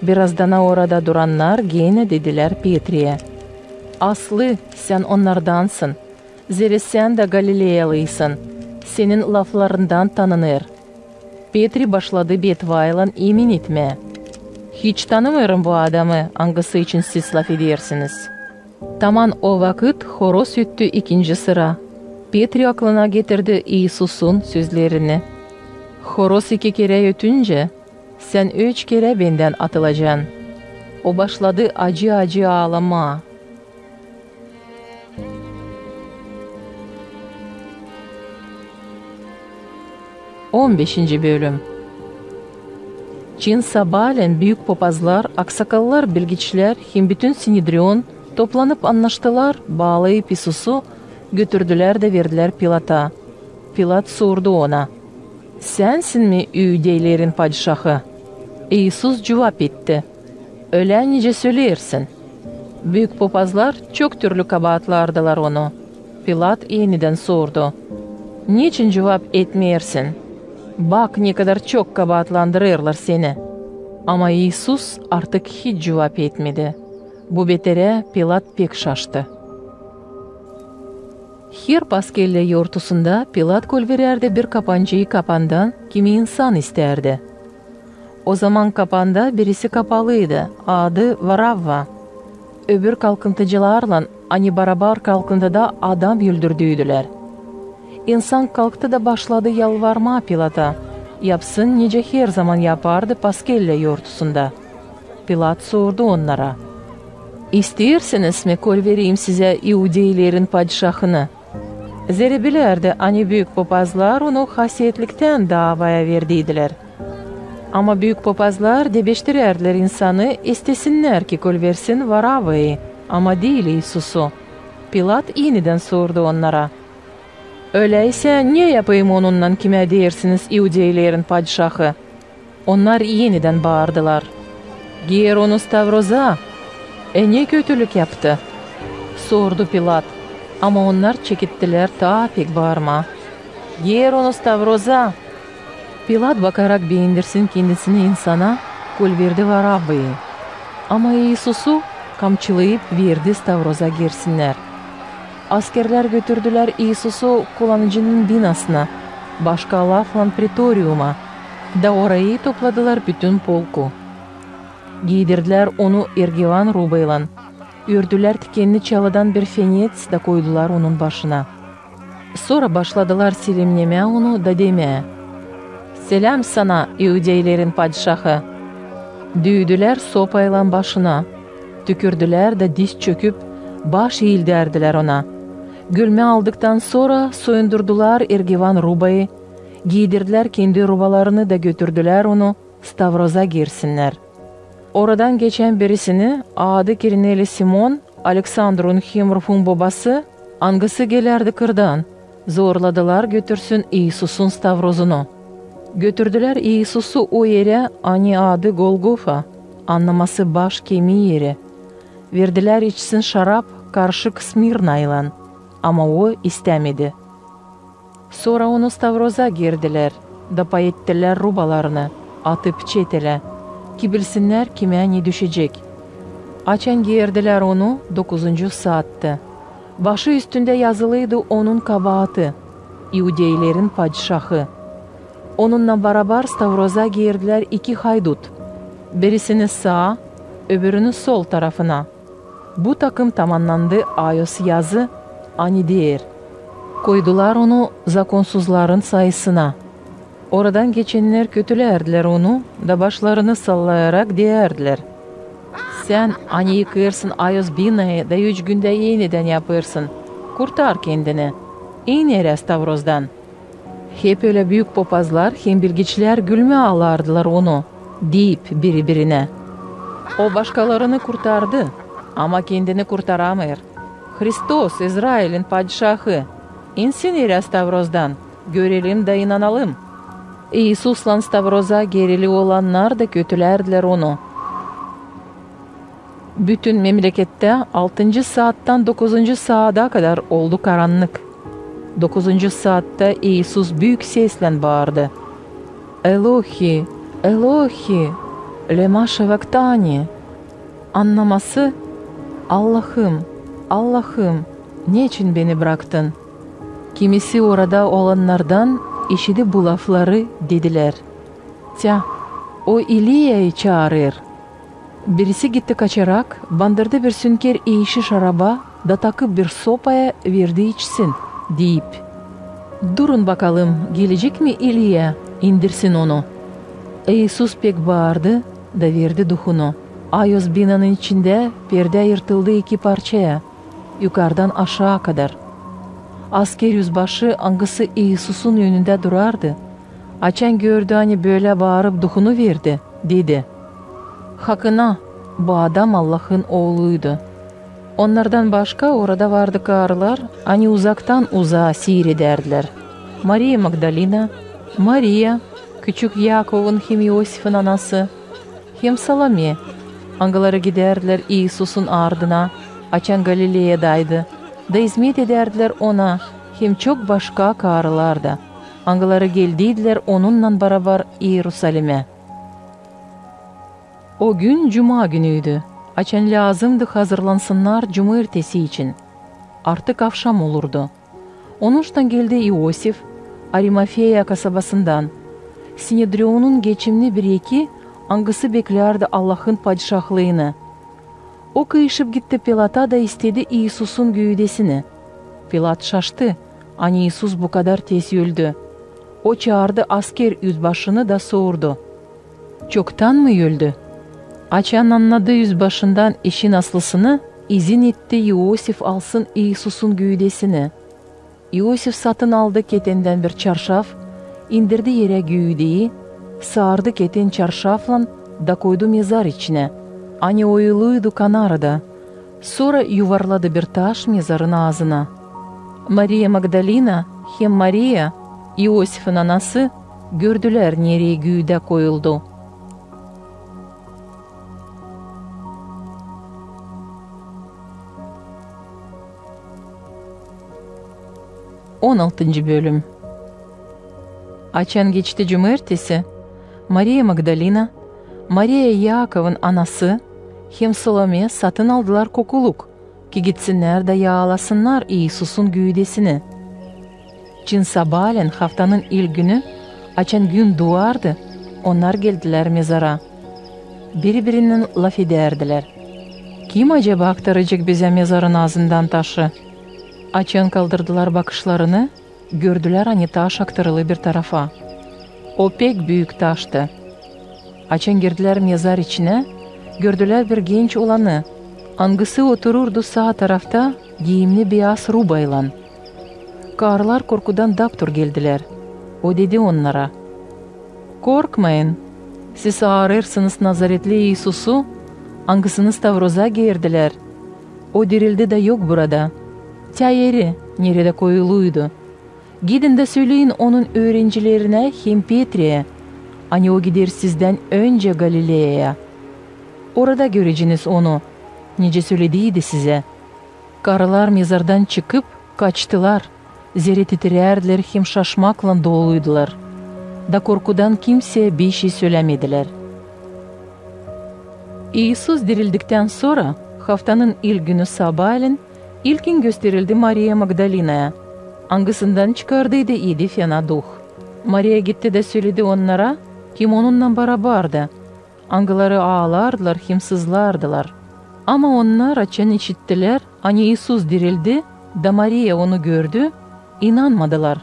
Birazdana orada durannar genä dedilär Petriyä: "Aslı sän onnardansın, zerä sän dä Galileyalıysın, senin laflarından tanınêr." Petri başladı Betvaylan emin etmää: "Hiç tanımêêrım bu adamı, angısı için siz lafedersiniz." Taman o vakıt horoz öttü ikinci sıra. Petri aklına getirdi İisusun sözlerini: "Horoz iki kerä ötüncä, sän üç kerä bendän atılacan." O başladı acı-acı aalamaa. On beşinci bölüm. Çin sabaalän büük popazlar, aksakallar, bilgiçlär hem bütün Sinedrion toplanıp annaştılar, baalayıp İisusu götürdülär da verdilär Pilata. Pilat sordu ona: "Sänsin mi iudeylerin padişahı?" İisus cuvap etti: "Ölä nicä söleersin." Büük popazlar çok türlü kabaatlardılar Onu. Pilat enidän sordu: "Neçin cuvap etmeersin? Bak, ne kadar çok kabaatlandırêrlar seni." Ama İisus artık hiç cuvap etmedi. Bu beterä Pilat pek şaştı. Her Paskellä yortusunda Pilat kölverärdi bir kapancıyı kapandan, kimi insan istärdi. O zaman kapanda birisi kapalıydı, adı Varavva. Öbür kalkıntıcılarlan ani barabar kalkıntıda adam öldürdüydülär. İnsan kalktı da başladı yalvarmaa Pilata, yapsın, nicä her zaman yapardı Paskellä yortusunda. Pilat sordu onnara: "İsteersiniz mi kölvereyim sizä iudeylerin padişahını?" Zerä bilärdi, ani büük popazlar onu hasetliktän daavaya verdiydilär. Ama büük popazlar debeştirärdilär insanı, istesinnär, ki kölversin Varavvayı, ama diil İisusu. Pilat enidän sordu onnara: "Öläysä, ne yapayım onunnan, kimä deersiniz iudeylerin padişahı?" Onnar enidän baardılar: "Geer onu stavroza! E, ne kötülük yaptı?" sordu Pilat. Ama onnar çekettilär taa pek baarmaa: "Geer onu stavroza!" Pilat, bakarak beendirsin kendisini insana, kölverdi Varavvayı. Ama İisusu kamçılayıp verdi stavroza geersinnär. Askerlär götürdülär İisusu kullanıcının binasına, başka laflan pretoriuma, da orayı topladılar bütün polku. Giidirdilär onu ergivan rubaylan, ördülär tikenni çalıdan bir fenets da koydular onun başına. Sora başladılar selemnemää onu da demää: "Seläm sana, iudeylerin padişahı!" Düüdülär sopaylan başına, tükürdülär da diz çöküp, baş iildärdilär ona. Gülmä aldıktan sora soyundurdular ergivan rubayı, giidirdilär kendi rubalarını da götürdülär onu stavroza geersinnär. Oradan geçän birisini, adı Kirneli Simon, Aleksandrun hem Rufun bobası, angısı gelärdi kırdan, zorladılar götürsün İisusun stavrozunu. Götürdülär İisusu o erä, ani adı Golgofa, annaması baş kemii eri. Verdilär içsin şarap karışık smirnaylan, ama o istämedi. Sora onu stavroza geerdilär da payettilär rubalarını, atıp çetelä, ki bilsinnär, kimä ne düşecek. Açan geerdilär onu dokuzuncu saatta, başı üstündä yazılıydı onun kabaatı: "İudeylerin padişahı". Onunnan barabar stavroza geerdilär iki haydut, birisini saa, öbürünü sol tarafına. Bu takım tamannandı ayoz yazı, ani deer: "Koydular onu zakonsuzların sayısına". Oradan geçennär kötülärdilär onu da başlarını sallayarak deyärdilär: "Sän, ani yıkêrsın ayoz binayı da üç gündä enidän yapêrsın, kurtar kendini, in erä stavrozdan". Hep ölä büük popazlar hem bilgiçilär gülmä alardılar onu, deyip biri-birinä: "O başkalarını kurtardı, ama kendini kurtaramêêr. Hristos, İzrailin padişahı, insin erä stavrozdan, görelim da inanalım". İisuslan stavroza geerili olannar da kötülärdilär onu. Bütün memlekettä altıncı saattan dokuzuncu saada kadar oldu karannık. Dokuzuncu saatta İisus büük seslän baardı: "Elohi, Elohi, lema şevaktani?" Annaması: "Allahım, Allahım, neçin beni braktın?" Kimisi orada olannardan, işidip bu lafları, dedilär: "Tä, o İliyayı çaarêr". Birisi gitti kaçarak, bandırdı bir sünker iişi şaraba da takıp bir sopaya verdi içsin, deyip: "Durun bakalım, gelecek mi İliya, indirsin onu?" İisus pek baardı da verdi duhunu. Ayoz binanın içindä perdä yırtıldı iki parçaya, yukardan aşaa kadar. Asker üzbaşı, angısı İisusun önündä durardı, açan gördü, ani bölä baarıp duhunu verdi, dedi: "Hakına, bu adam Allahın Ooluydu". Onnardan başka orada vardı karılar, ani uzaktan uzaa siiredärdilär: Mariya Magdalina, Mariya, küçük Yakovun hem İosifin anası, hem Salome, angıları gidärdilär İisusun ardına, açan Galileyadaydı, da izmet edärdilär ona, hem çok başka karılar da, angıları geldiydilär onunnan barabar İerusalimä. O gün cuma günüydü, açan lääzımdı hazırlansınnar cumaertesi için. Artık avşam olurdu. Onuştan geldi İosif, Arimafeya kasabasından, Sinedrionun geçimni bireki, angısı beklärdi Allahın Padişahlıını. O kıyışıp gitti Pilata da istedi İisusun güüdesini. Pilat şaştı, ani İisus bu kadar tez öldü. O çaardı asker üzbaşını da sordu: Çoktan mı öldü? Açan annadı üzbaşından işin aslısını, izin etti İosif alsın İisusun güüdesini. İosif satın aldı ketendän bir çarşaf, indirdi erä güüdeyi, saardı keten çarşaflan da koydu mezar içinä, ani oyuluydu kanarada. Sora yuvarladı bir taş mezarın aazına. Mariya Magdalina hem Mariya, İosifin anası, gördülär, nereyi güüdä koyuldu. On altıncı bölüm. Açan geçti cumaertesi, Mariya Magdalina, Mariya Yakovun anası hem Salome satın aldılar kokuluk, ki gitsinnär da yaalasınnar İisusun güüdesini. Çın sabaalän haftanın ilk günü, açan gün duardı, onnar geldilär mezara. Biri-birinnän lafedärdilär: Kim acaba aktaracek bizä mezarın aazından taşı? Açan kaldırdılar bakışlarını, gördülär, ani taş aktarılı bir tarafa. O pek büük taştı. Açan girdilär mezar içinä, gördülär bir genç olanı, angısı otururdu saa tarafta, giimni beyaz rubaylan. Karılar korkudan daptur geldilär. O dedi onnara: Korkmayın, siz aarêrsınız nazaretli İisusu, angısını stavroza geerdilär. O dirildi da yok burada. Tä eri, neredä koyuluydu. Gidin da söleyin onun üürencilerinä hem Petreyä, ani o gider sizdän öncä Galileyaya. Orada göreceniz onu, nicä sölediydi sizä. Karılar mezardan çıkıp kaçtılar, zerä titirärdilär hem şaşmaklan doluydular, da korkudan kimseyä bişey sölämedilär. İisus dirildiktan sora, haftanın ilk günü sabaalän, ilkin gösterildi Mariya Magdalinaya, angısından çıkardıydı edi fena duh. Mariya gitti da söledi onnara, kim onunnan barabardı, angıları aalardılar hem sızlardılar. Ama onnar, açan işittilär, ani İisus dirildi, da Mariya onu gördü, inanmadılar.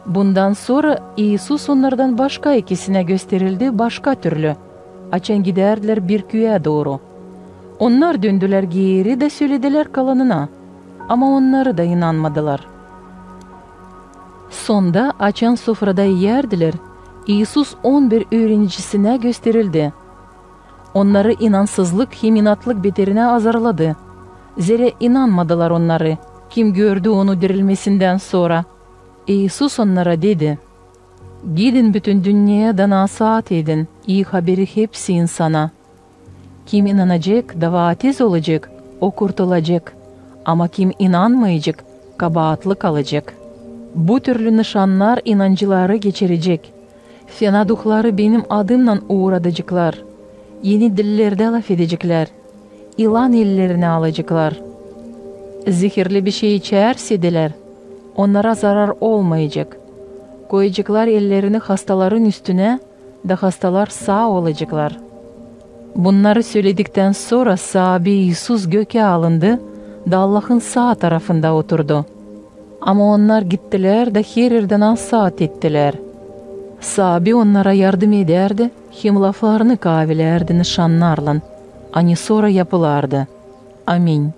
Bundan sora İisus onnardan başka ikisinä gösterildi başka türlü, açan gidärdilär bir küüyä dooru. Onnar döndülär geeri da söledilär kalanına, ama onnarı da inanmadılar. Sonda, açan sofrada iyärdilär, İisus on bir üürencisinä gösterildi. Onnarı inansızlık hem inatlık beterinä azarladı, zerä inanmadılar onnarı, kim gördü onu dirilmesindän sora. İisus onnara dedi: Gidin bütün dünneyä da nasaat edin ii haberi hepsi insana. Kim inanacek da vaatiz olacek, o kurtulacek, ama kim inanmayacek, kabaatlı kalacek. Bu türlü nışannar inancıları geçirecek. Fena duhları benim adımnan uuradaceklar, eni dillerdä lafedeceklär, ilan ellerinä alaceklar. Zehirli bişey içärseydilär, onnara zarar olmayacek. Koyaceklar ellerini hastaların üstünä, da hastalar saa olaceklar. Bunnarı sölediktän sora Saabi İisus gökä alındı da Allahın saa tarafında oturdu. Ama onnar gittilär da her erdä nasaat ettilär. Saabi onnara yardım edärdi hem laflarını kaavilärdi nışannarlan, ani sora yapılardı. Amin.